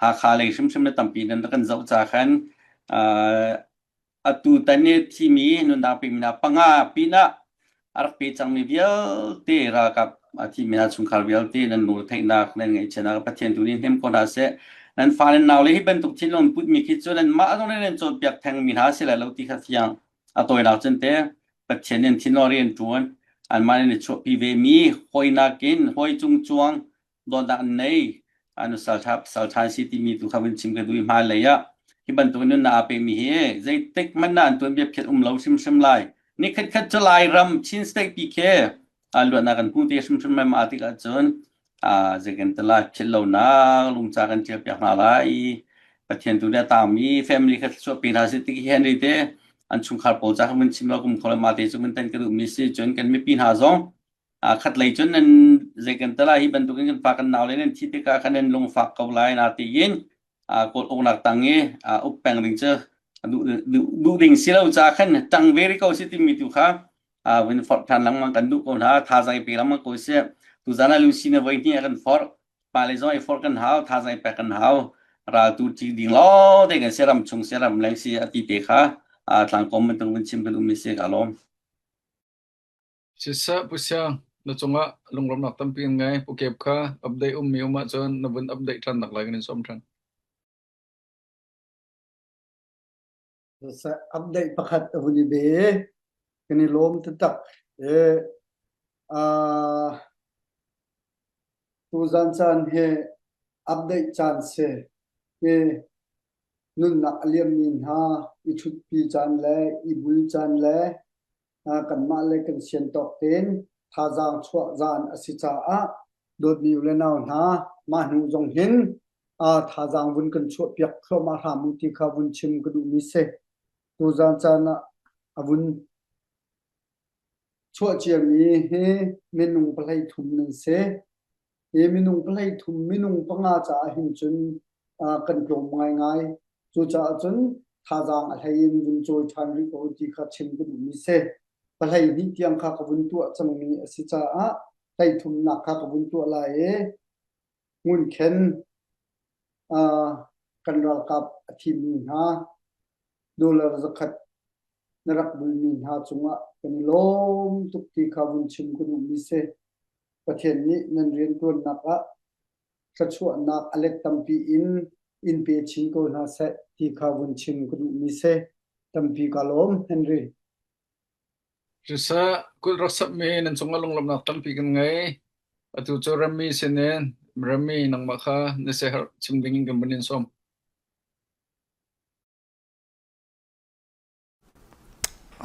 Hakha lei hrimhrim le tampi nan kan zoh ca khan Atu tan i thimi nunnak pemi hna panga pinah a rak pe cangmi vialte ralkap a thimi hna chungkhar vialte nan lungretheihnak nan ngaihchiatnak Pathian tu nih hnem ko hna seh. Nan fa nan naule hi bantuk thinlung putmi khi cu nanmah zong nih nan cawnpiak thengmi hna si lai lo ti kha fiang. A tawinak cun te Pathian nih an thinlung rian ṭuan anmah nih an i chuahpi vemi hawi nakin hawi cungcuang dawtnak an nei anu salṭha salṭha si timi tu kha vun chim ka duh i hmailei ah hi bantuk nunnak aa pemi hi zeitik hmanh ah an tuanbia phiat um lo hrimhrim lai ni khatkhat cu Lairam Chin State pi khi luatnak kan hmu te hrimhrim mai ma tik ahcun zeikan te lai philh lonak lungca kan ṭial piak hna lai Pathian tu nih a tangmi family kha chuahpi hna si tik hi Henry te an chungkhar pawl ca kha vun chim lo kum kho le ma te cu mun tan ka duhmi si cun kan mipi hna zong khat lei cun nan zei kan tala hi bantukin kan fa kan nau le nan thi tikah khan nan lungfak ko lai na tiin kawl uknak tang i uk peng ding cu duh ding si lo ca khan tang ve ko si timi tu kha vun forh than lengmang kan duh ko hna thazaang pe lengmang ko si. Tuzan ah Lucy na voi hnih a kan forh. Pa le zong i forh kan hau, thazaang i pek kan hau. Raltu ṭi ding lawng te kan si ram chung si ram leng si a ti te kha tlangkom bantuk vun chim kan um i si ka lawm. Siseh Pu Siang, na cungah lunglawmhnak tampi kan ngei. Pu Kep kha update ummi um ahcun na vun update ṭhan nak lai kan in sawm ṭhan. Update pakhat a vun i be. Kan i lawm taktak. E, uh, tuzan caan hi update caan si. E, nunnak a liammi hna i ṭhutpi caan le i bul caan le kanmah le kan sian tawk tein thazaang chuah zaan a si caah dawtmi u le nau hna mah hnu zong hin thazaang vun kan chuah piak thluahmah hram u ti kha vun chim ka duhmi si. Tuzaan caan ah a vun chuah ciami hi minung pahlei thum nan si. Hi minung pahlei thum minung panga caah hin cun kan tlawm ngaingai. Cucaah cun thazaang a hlei in vun cawi ṭhan rih ko ti kha chim ka duhmi si. Pahlei hnih tiang kha ka vun tuah cangmi a si caah hlei thumnak kha ka vun tuah lai i ngunkhen kan ralkap a thimmi hna dollar zakhat na rak bulmi hna cungah kan i lawm tuk ti kha vun chim ka duhmi si. Pathian nih nan rianṭuannak ah thluachuahnak a let tampi in in pe chin ko hna seh ti kha vun chim ka duhmi si. Tampi ka lawm, Henry. Siseh, kulh rak samhmi nan cungah lunglawmhnak tampi kan ngei. Atu cu Rami sinin Rami nangmah kha na siaherh chim dingin kan vun in sawm.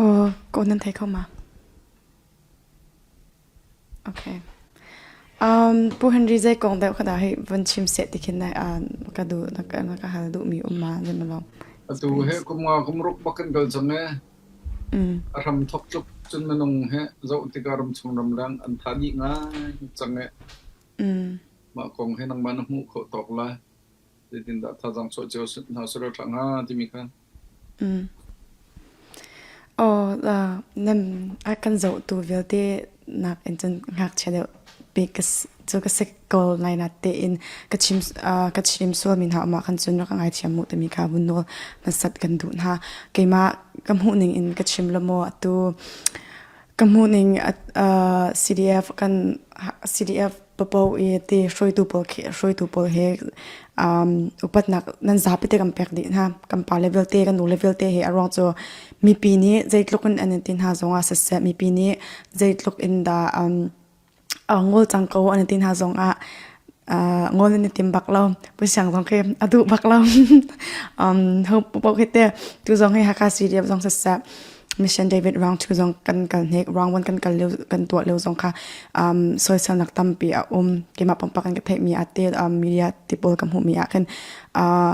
Aw, ko nan thei kho ma? Okay. Um, Pu Henry zei kong deuh kha dah hei vun chim seh ti khin na ka duh na ka na ka hal duhmi um ma zeimalaw. Atu he kum nga kum ruk bak kan kal cang e. Mm. A hram thok tluk cun minung he zoh tikah ramchung ramleng an tha dih ngai cang e. Mm. Mah kong he nangmah na hmuh khawh tawk lai. Zeitindah thazaang chuah cio hna seh ṭha hnga timi kha. Mm. Aw, nan a kan zohtu vialte nak in cun ngakchia deuh bik ka cu ka si ko lai na tein ka chim ka chim sualmi hna um ah khan cun rak ka ngaithiam mu timi kha vun nawl hmasat kan duh hna. Keimah ka hmuh ning in ka chim la maw atu Ka hmuhning CDF kan CDF papo i ti hruaitu pawl khi hruaitu pawl he um, upatnak nan zapi te kan pek dih hna. Kan pa level te kan nu level te he a ruang cu mipi nih zeitluk in an in ti hna zongah siseh mipi nih zeitluk in dah um, ngol cang ko an ti hna zong ah ngol nan i tim bak lo pusiang zong khi a duh bak lo um ho po khi te tu zong hi Hakha CDF zong siseh Mission David round 2 zong kan kal hnek round 1 kan kal lio kan tuah lio zong kha um soiselnak tampi a um keimah pumpak kan ka theih mi a te um, media ti pawl ka hmuh mi ah khin uh,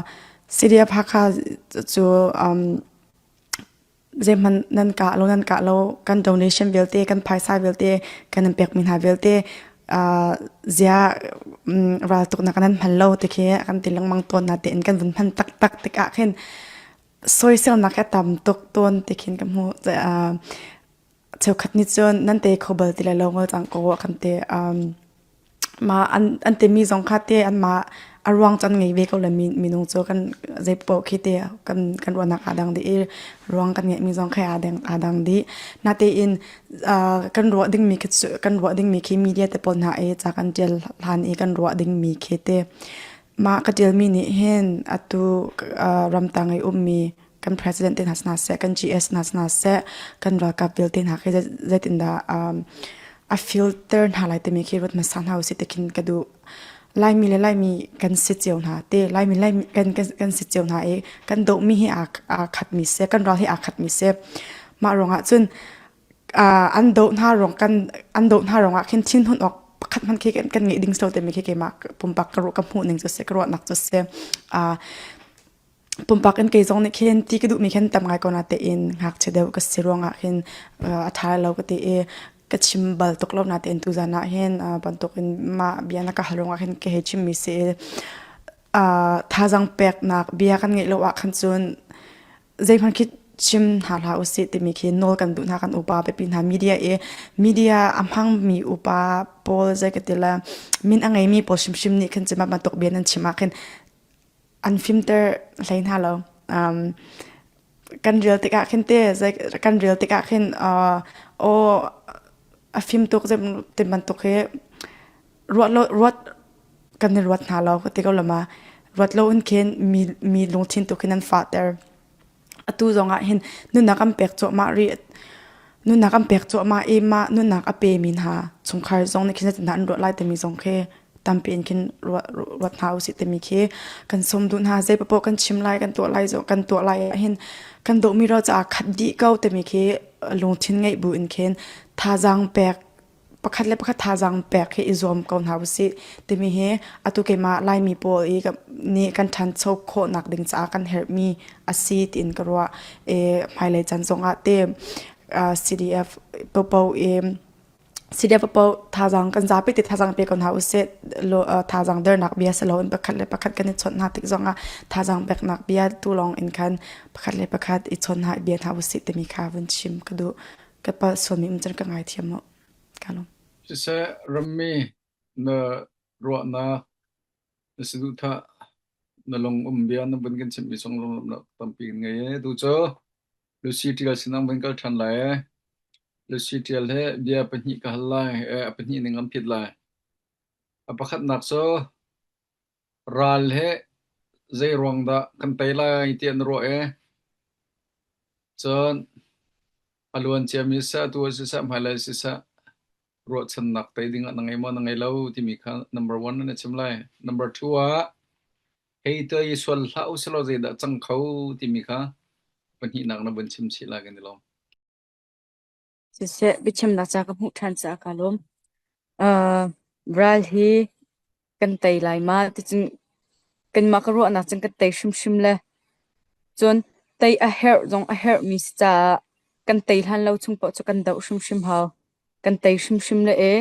CDF Hakha cu um zeihmanh nan kah lo nan kah lo kan donation vialte kan phaisa vialte kan in pekmi hna vialte uh, zia um, raltuknak nan hman lo ti khi kan ti lengmang tawn na tein kan vun hman taktak tikah khin soiselnak a tam tuk tawn ti khin ka hmu uh, cheukhat nih cun nan te kho bal ti lai lo ngol cang ko kan ti um, mah an an timi zong kha te anmah a ruang cun ngei ve ko le mi minung cu kan zei paoh khi te kan kan ruahnak aa dang dih i ruang kan ngeihmi zong khi aa dang aa dang dih. Natein uh, kan ruah dingmi khi cu kan ruah dingmi khi media te pawl hna i ca kan ṭial hlan i kan ruah dingmi khi te mah ka ṭialmi nih hin atu uh, ramtang i ummi kan president te hna hna seh kan GS hna hna seh kan ralkap vialte hna khi zeitindah um, a filter hna lai timi khi ruat hmasa hna usih tikhin ka duh Laimi le Laimi kan si cio hna te Laimi Laimi kan kan kan si cio hna i kan dohmi hi aa aa khatmi si kan ral hi aa khatmi si mah ruangah cun uh, an doh hna ruang kan an doh hna ruangah khin thinhun awk pakhat hmanh khi kan, kan ngeih ding lo timi khi keimah pumpak ka ruah ka hmuh ning cu si ka ruahnak cu si uh, Pumpak in kei zong nih khin ti ka duhmi khin tam ngai ko natein ngakchia deuh ka si ruangah khin a ṭha lo ka ti i ka chim bal tuk lo natein tuzan ah hin bantukin mah bia na ka hal ruangah khin ka hei chimmi si i thazaang peknak bia kan ngeih lo ah khan cun zeihmanh khi chim hna hlah usih timi khi nawl kan duh hna kan upa biapi hna media i media a hmangmi upa pawl. pawl zei ka ti la min a ngeimi pawl hrimhrim nih khin cun bantuk bia nan chim ah khin an fimter hlei hna lo. Um, kan rel tikah khin te zei kan rel tikah khin uh, aw a fim tuk zei ti bantuk hi ruat lo ruat kan i ruat hna lo ka ti ko lama ruat lo in khin mi mi lungthin tu khin an fahter. Atu zongah hin nunnak an pek cuahmah rih. Nunnak an pek cuahmah i mah nunnak a pemi hna chungkhar zong nih khin zeitindah an ruah lai timi zong khi tampi in khin ruat, ruat hna usih timi khi kan sawm duh hna. Zei paoh kan chim lai, kan tuah lai zong kan tuah lai ahhin kan dawhmi ro caah khat dih ko timi khi lungthin ngeih bu in khin thazaang pek pakhat le pakhat thazaang pek hi i zuam ko hna usih timi hi atu keimah Laimi pawl i nih kan ṭhancho khawhnak ding caah kan herhmi a si tiin ka ruah. E, hmailei caan zongah te CDF popo i CDF popo thazaang kan zapi te thazaang pe ko hna usih thazaang dernak bia si loin pakhat le pakhat kan i chawnh hna tik zongah thazaang peknak bia tu lawng in khan pakhat le pakhat i chawn hna i bia hna usih timi kha vun chim ka duh. Ka palh sualmi um cun ka ngaithiam mu. Ka lawm. Siseh, rammi na ruahnak, na saduhthah, na lung um bia na vun kan chimhmi sung lunglawmhnak tampi kan ngei ee. Tu cu Lucy Ṭial sinah vun kal ṭhan lai ee. Lucy Ṭial he bia pahnih ka hal lai. Ee, a pahnih ning an phit lai. A pakhatnak cu ral he zei ruang dah kan tei lai tiah na ruah ee? Cun A luan ciami siseh, atu ah siseh, hmailei siseh, ruahchannak tei dingah na ngei maw, na ngei lo timi kha number one na chim lai. Number two ah, hei tei sual hlah usilaw zeidah cang kho timi kha pahnihnak na vun chim chih lai kan i lawm. Siseh, biachimnak ca ka hmuh ṭhan caah kaa lawm. Uh, ral hi kan tei lai ma ticun kanmah ka ruahnak cun kan tei hrimhrim le cun tei a herh zong a herhmi si caah kan tei hlan lo chung paoh cu kan doh hrimhrim hau. Kan tei hrimhrim le e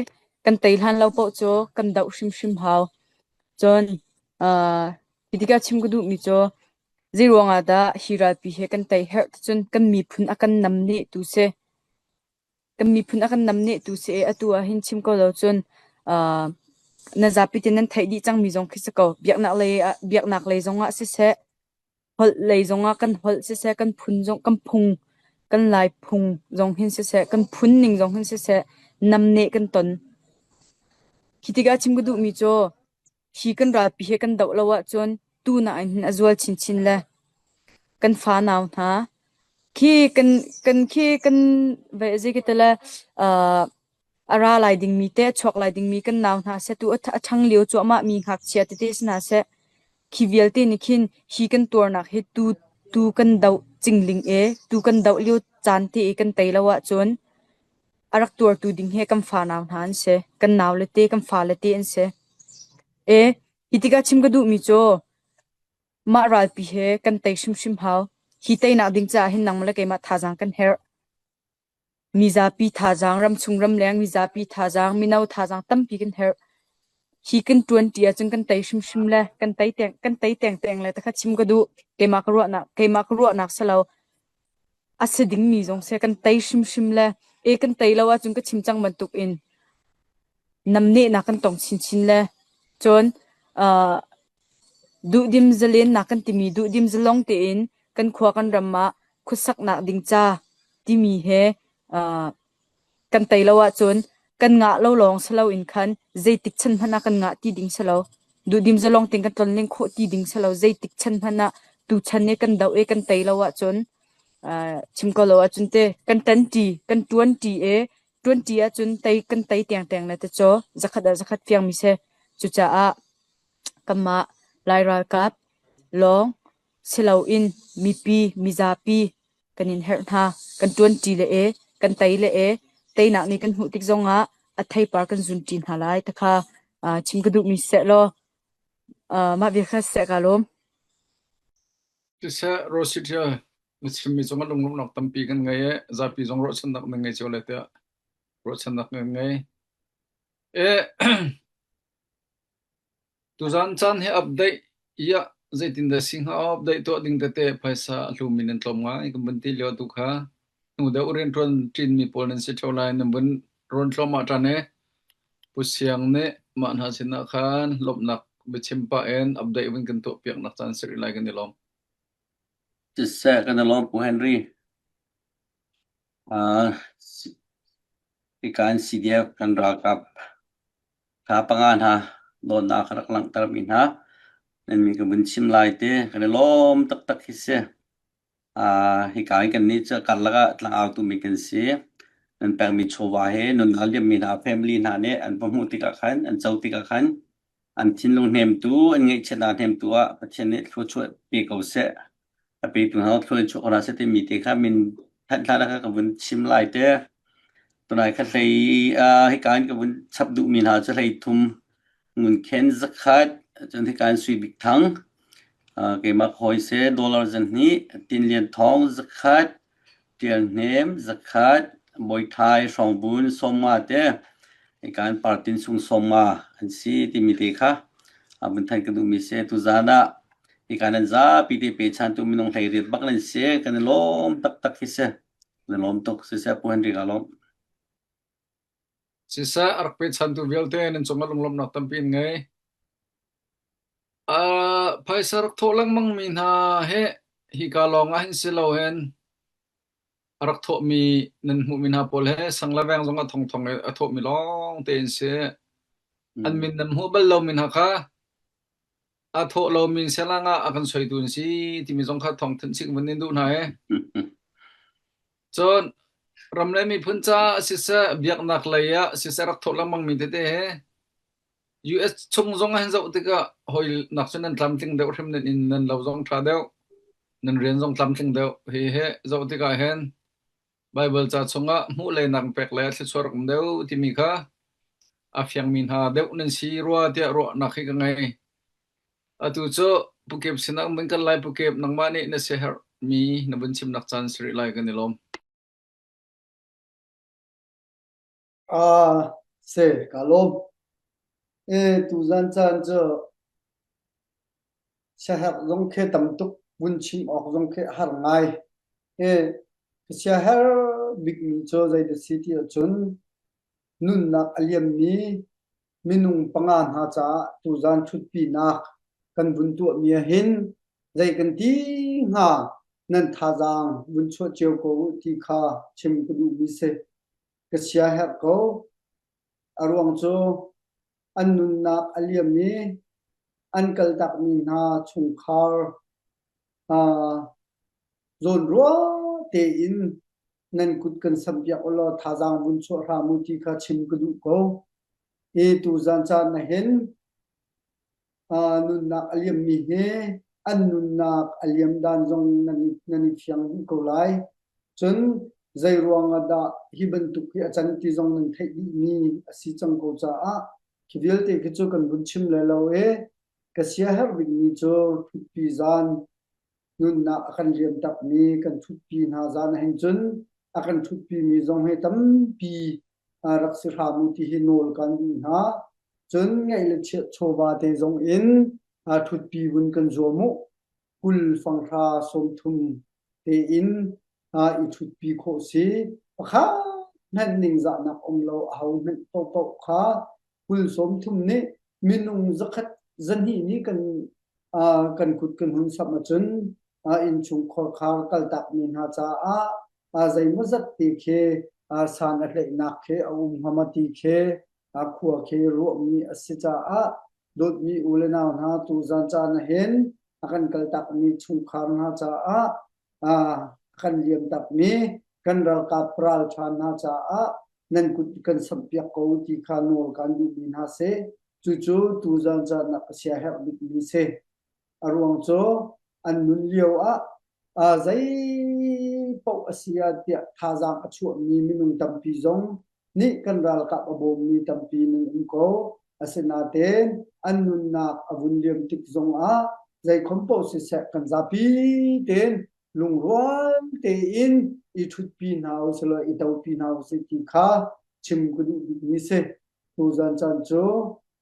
kan tei hlan lo paoh cu kan doh hrimhrim hau. Cun uh, hi tikah chim ka duhmi cu zei ruangah dah hi ralpi hi kan tei herh ticun kan miphun a kan namneh tu si. Kan miphun a kan namnehtu si i atu ah hin chim ko lo cun uh, na zapi te nan theih dih cangmi zong khi si ko. Biaknak lei ah biaknak lei zongah siseh, holh lei zongah kan holh siseh, kan phun zong kan phung kan lai phung zong hin siseh, kan phun ning zong hin siseh, namneh kan ton. Khi tikah chim ka duhmi cu hi kan ralpi he kan doh lo ahcun tu nain hin a zual chinchin le kan fa nau hna khi kan kan khi kan ve zei ka tile uh, a ra lai dingmi te a chuak lai dingmi kan nau hna seh tu a ṭhang lio cuahmah mi ngakchia tete si hna seh khi vialte nih khin hi kan tuarnak hi tu tu kan doh cingling e tu kan doh lio caan te i kan tei lo ahcun a rak tuartu ding hi kan fanau hna an si. Kan naule te, kan fale te an si. E, hi tikah chim ka duhmi cu mah ralpi he kan tei hrimhrim hau. Hi teinak ding caah hin nangmah le keimah thazaang kan herh. Mizapi thazaang, ramchung ramleng mizapi thazaang, mino thazaang tampi kan herh. Hi kan ṭuan ṭi ahcun kan tei hrimhrim le kan tei teng kan tei tengteng le takha chim ka duh. Keimah ka ruahnak keimah ka ruahnak si lo. A si dingmi zong si kan tei hrimhrim le e kan tei lo ahcun ka chim cang bantukin namnehnak kan tong chinchin le cun uh, duhdim zalennak kan timi duhdim zalong tein kan khua kan ram ah khuasaknak ding ca timi he uh, Kan tei lo ahcun kan ngah lo lawng si loin khan zeitik chan hmanh ah kan ngah ti ding si lo. Duhdim zalong tein kan tlonlen khawh ti ding si lo. Zeitik chan hmanh ah tuchan i kan doh i kan tei lo ahcun uh, chim ko lo ahcun te kan ṭanṭi, kan ṭuanṭi i ṭuanṭi ahcun tei kan tei tiangtiang le te caw zakhat ah zakhat fiangmi si. Cucaah kanmah Lai ralkap lawng si loin mipi, mizapi kan in herh hna. Kan ṭuanṭi le e, kan tei le e, teinak nih kan hmuh tik zongah a theipar kan zunṭi hna lai ti kha uh, chim ka duhmi seh law uh, mah bia kha seh ka lawm. Siseh Rosita na chimmi cungah lunglawmhnak tampi kan ngei i zapi zong ruahchannak nan ngei cio lai tiah ruahchannak kan ngei. E Tuzaan caan hi update iah zeitindah si hnga update tuah ding tete phaisa a hlumi nan tlawm ngai kan vun ti lio tu kha hnu deuh rianṭuan ṭinmi pawl nan si ṭheo lai nan vun rawn thluahmah ṭhan i. Pu Siang nih mah hna sinah khan lawmhnak biachim pah in update vun kan tuahpiaknak caan si rih lai kan i lawm. Siseh kan i lawm Pu Henry. Uh, hika in CDF kan ralkap thla panga hna dawtnak ka rak langhtermi hna nan min ka vun chim lai te kan i lawm taktak hi si. Uh, hika in kannih cu karlak ah tlangau tumi kan si. Nan pekmi chawva he nunnak liammi hna family hna nih an va hmuh tikah khan an co tikah khan an thinlung hnemtu an ngaihchiatnak hnemtu ah Pathian nih thluachuah pe ko seh. A petu hna thluachuah ko hna seh timi te kha min thanh hlan ah ka vun chim lai te. Tunai kha hlei uh, hika in ka vun chap duhmi hna cu hlei thum ngun khen zakhat cun hika in sui bik thang Keimah ka hawi seh dollar 200, Tin Lian Thawng zakhat, Ṭial Hnem zakhat, Bawithai Hrawngbun 50 te hika in Partin Sung 50 an si timi te kha vun thanh ka duhmi si. Tuzaan ah hika nan zapi te pechantu minung 18 bak nan si. Kan i lawm taktak hi si. Kan i lawm tuk. Siseh Pu Henry ka lawm. Siseh a rak pechantu vialte nan cungah lunglawmhnak tampi in ngei. Uh, phaisa rak thawh lengmangmi hna he hika lawng ah hin si lo hin a rak thawhmi nan hmuhmi hna pawl he sang le veng zong ah thongthong a thawhmi lawng tein si. An min nan hmuh bal lomi hna kha a thawh lomi selang ah a kan soitu an si timi zong kha thawng thanh chih vun in duh hna he. Cun ram le miphun caah siseh biaknak lei ah siseh rak thawh lengmangmi tete he US chung zong ah hin zoh tikah hawinak cu nan tlamtling deuh hrim nan inn nan lo zong ṭha deuh nan rian zong tlamtling deuh hi he zoh tikah hin Baibal ca chungah hmuh le nak pek le thluachuah rak um deuh timi kha a fiangmi hna deuh nan si rua tiah ruahnak hi ka ngei. Atu cu Pukep sinah um kan lai Pukep nangmah nih na siaherhmi na vun chimnak caan si rih lai kan i lawm. Ah, se ka lawm. E tuzan caan cu siaherh zong khi tam tuk vun chim awk zong khi a har ngai. E ka siaherh bikmi cu zei dah si ti ahcun nunnak a liammi minung panga hna caah tuzan ṭhutpinak kan vun tuahmi ahhin zei kan ti hnga nan thazaang vun chuah cio ko u ti kha chim ka duhmi si. Ka siaherh ko. A ruang cu an nunnak a liam i an kaltakmi hna chungkhar zawnruah tein nan kut kan samhpiak u law thazaang vun chuah hram u ti kha chim ka duh ko. Hi tuzan caan ah hin nunnak a liammi hi an nunnak a liam dan zong nan i, nan i fiang dih ko lai. Cun zei ruang ah dah hi bantuk hi a can ti zong nan theih dihmi a si cang ko caah khi vialte khi cu kan vun chim le lo i ka siaherh bikmi cu ṭhutpi zan nunnak a kan liam takmi kan ṭhutpi hna zan ah hin cun a kan ṭhutpimi zong hi tampi rak si hram u ti hi nawl kan duh hna. Cun ngeih le chiah chawva te zong in ṭhutpi vun kan zuam u. 20 fanghra 30 tein i ṭhutpi khawh si. Pakhat hmanh ningzahnak um lo aho hmanh paohpaoh kha 20 30 nih minung zakhat 200 nih kan kan kut kan hun samh ahcun innchungkhar khar kaltakmi hna caah zeimawzat te khi san a hleihnak khi a um hnga ma ti khi khua khi ruahmi a si caah dawtmi u le nau hna tuzan caan ahhin a kan kaltakmi chungkhar hna caah a kan liamtakmi kan ralkap ralṭha hna caah nan kut kan samhpiak ko ti kha nawl kan duhmi hna si. Cucu tuzan caan ah a siaherh bikmi si. A ruang cu an nun lio ah zei paoh a si ah tiah thazaang a chuahmi minung tampi zong nih kan ralkap a bawmmi tampi nan um ko. Asinain an nunnak a vun liam tik zong ah zeikhom paoh siseh kan zapi tein lungrual tein i ṭhutpi hna usih i topi hna usih ti kha chim ka duh bikmi si. Tuzan caan cu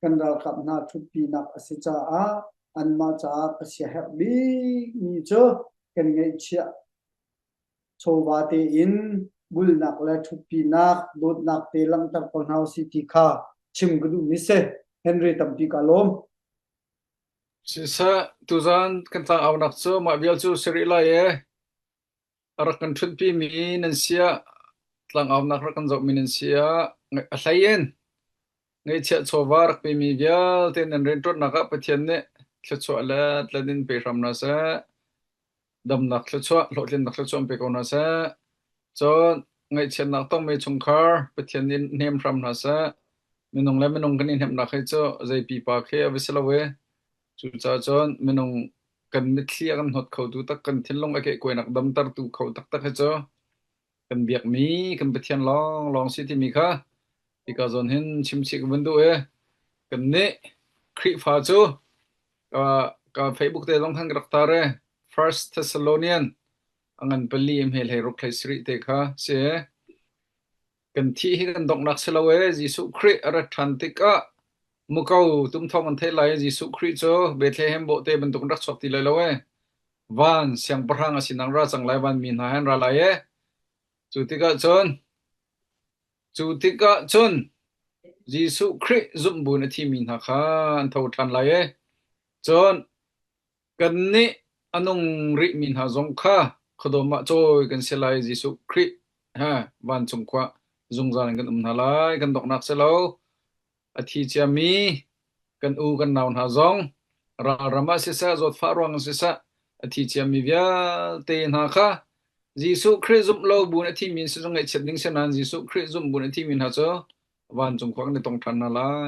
kan ralkap hna ṭhutpinak a si caah anmah caah ka siaherh bikmi cu kan ngeihchiah chawva tein bulnak le ṭhutpinak dawtnak te langhter ko hna usih ti kha chim. chim ka duhmi si. Henry tampi ka lawm. Siseh, tuzan kan tlangaunak cu mah vial cu si rih lai e. A rak kan ṭhutpimi nan si ah, tlangaunak rak kan zohmi nan si ah, a hlei in ngeihchiah chawva rak pemi vialte nan rianṭuannak ah Pathian nih thluachuah le tlen in pe hram hna seh. Damnak thluachuah, hlawhtlinnak thluachuah in pe ko hna seh. Cun ngaihchiatnak tongmi chungkhar Pathian nih hnem hram hna seh. Minung le minung kan i hnemhnak hi cu zei pipa khi a va si lo i cucaah cun minung kan mitthli a kan hnawt khotu tak kan thinlung a kehkuainak damtertu kho taktak hi cu kan biakmi kan Pathian lawnglawng si timi kha hika zawn hin chimchih ka vun duh i kannih Khrihfa cu ka, ka Facebook te zong khan ka rak tar i First Thessalonian a ngan pali hme hlei ruk hlei sarih te kha si. Kan thih hi kan donghnak si lo e. Jesuh Khrih a rat ṭhan tikah muko tumthawng an theih lai i Jesuh Khrih cu Bethlehem bawhte bantuk in rak chuak ti lai lo e. Van siangpahrang a sinak ra cang lai vanmi hna he an ra lai e. Cu tikah cun cu tikah cun Jesuh Khrih zumh buin a thimi hna kha an tho ṭhan lai e. Cun Kannih a nung rihmi hna zong kha khuadawm ah cawi kan si lai. Jesuh Khrih he vancung khua zungzal in kan um hna lai. Kan donghnak si lo. A thi ciami kan u kan nau hna zong ralram ah siseh, zawtfah ruang ah siseh, a thi ciami vialte hna kha Jesuh Khrih zumh lo buin a thimi si zong ngaihchiat ding si nain Jesuh Khrih zumh buin a thimi hna cu vancung khua kan i tong ṭhan hna lai.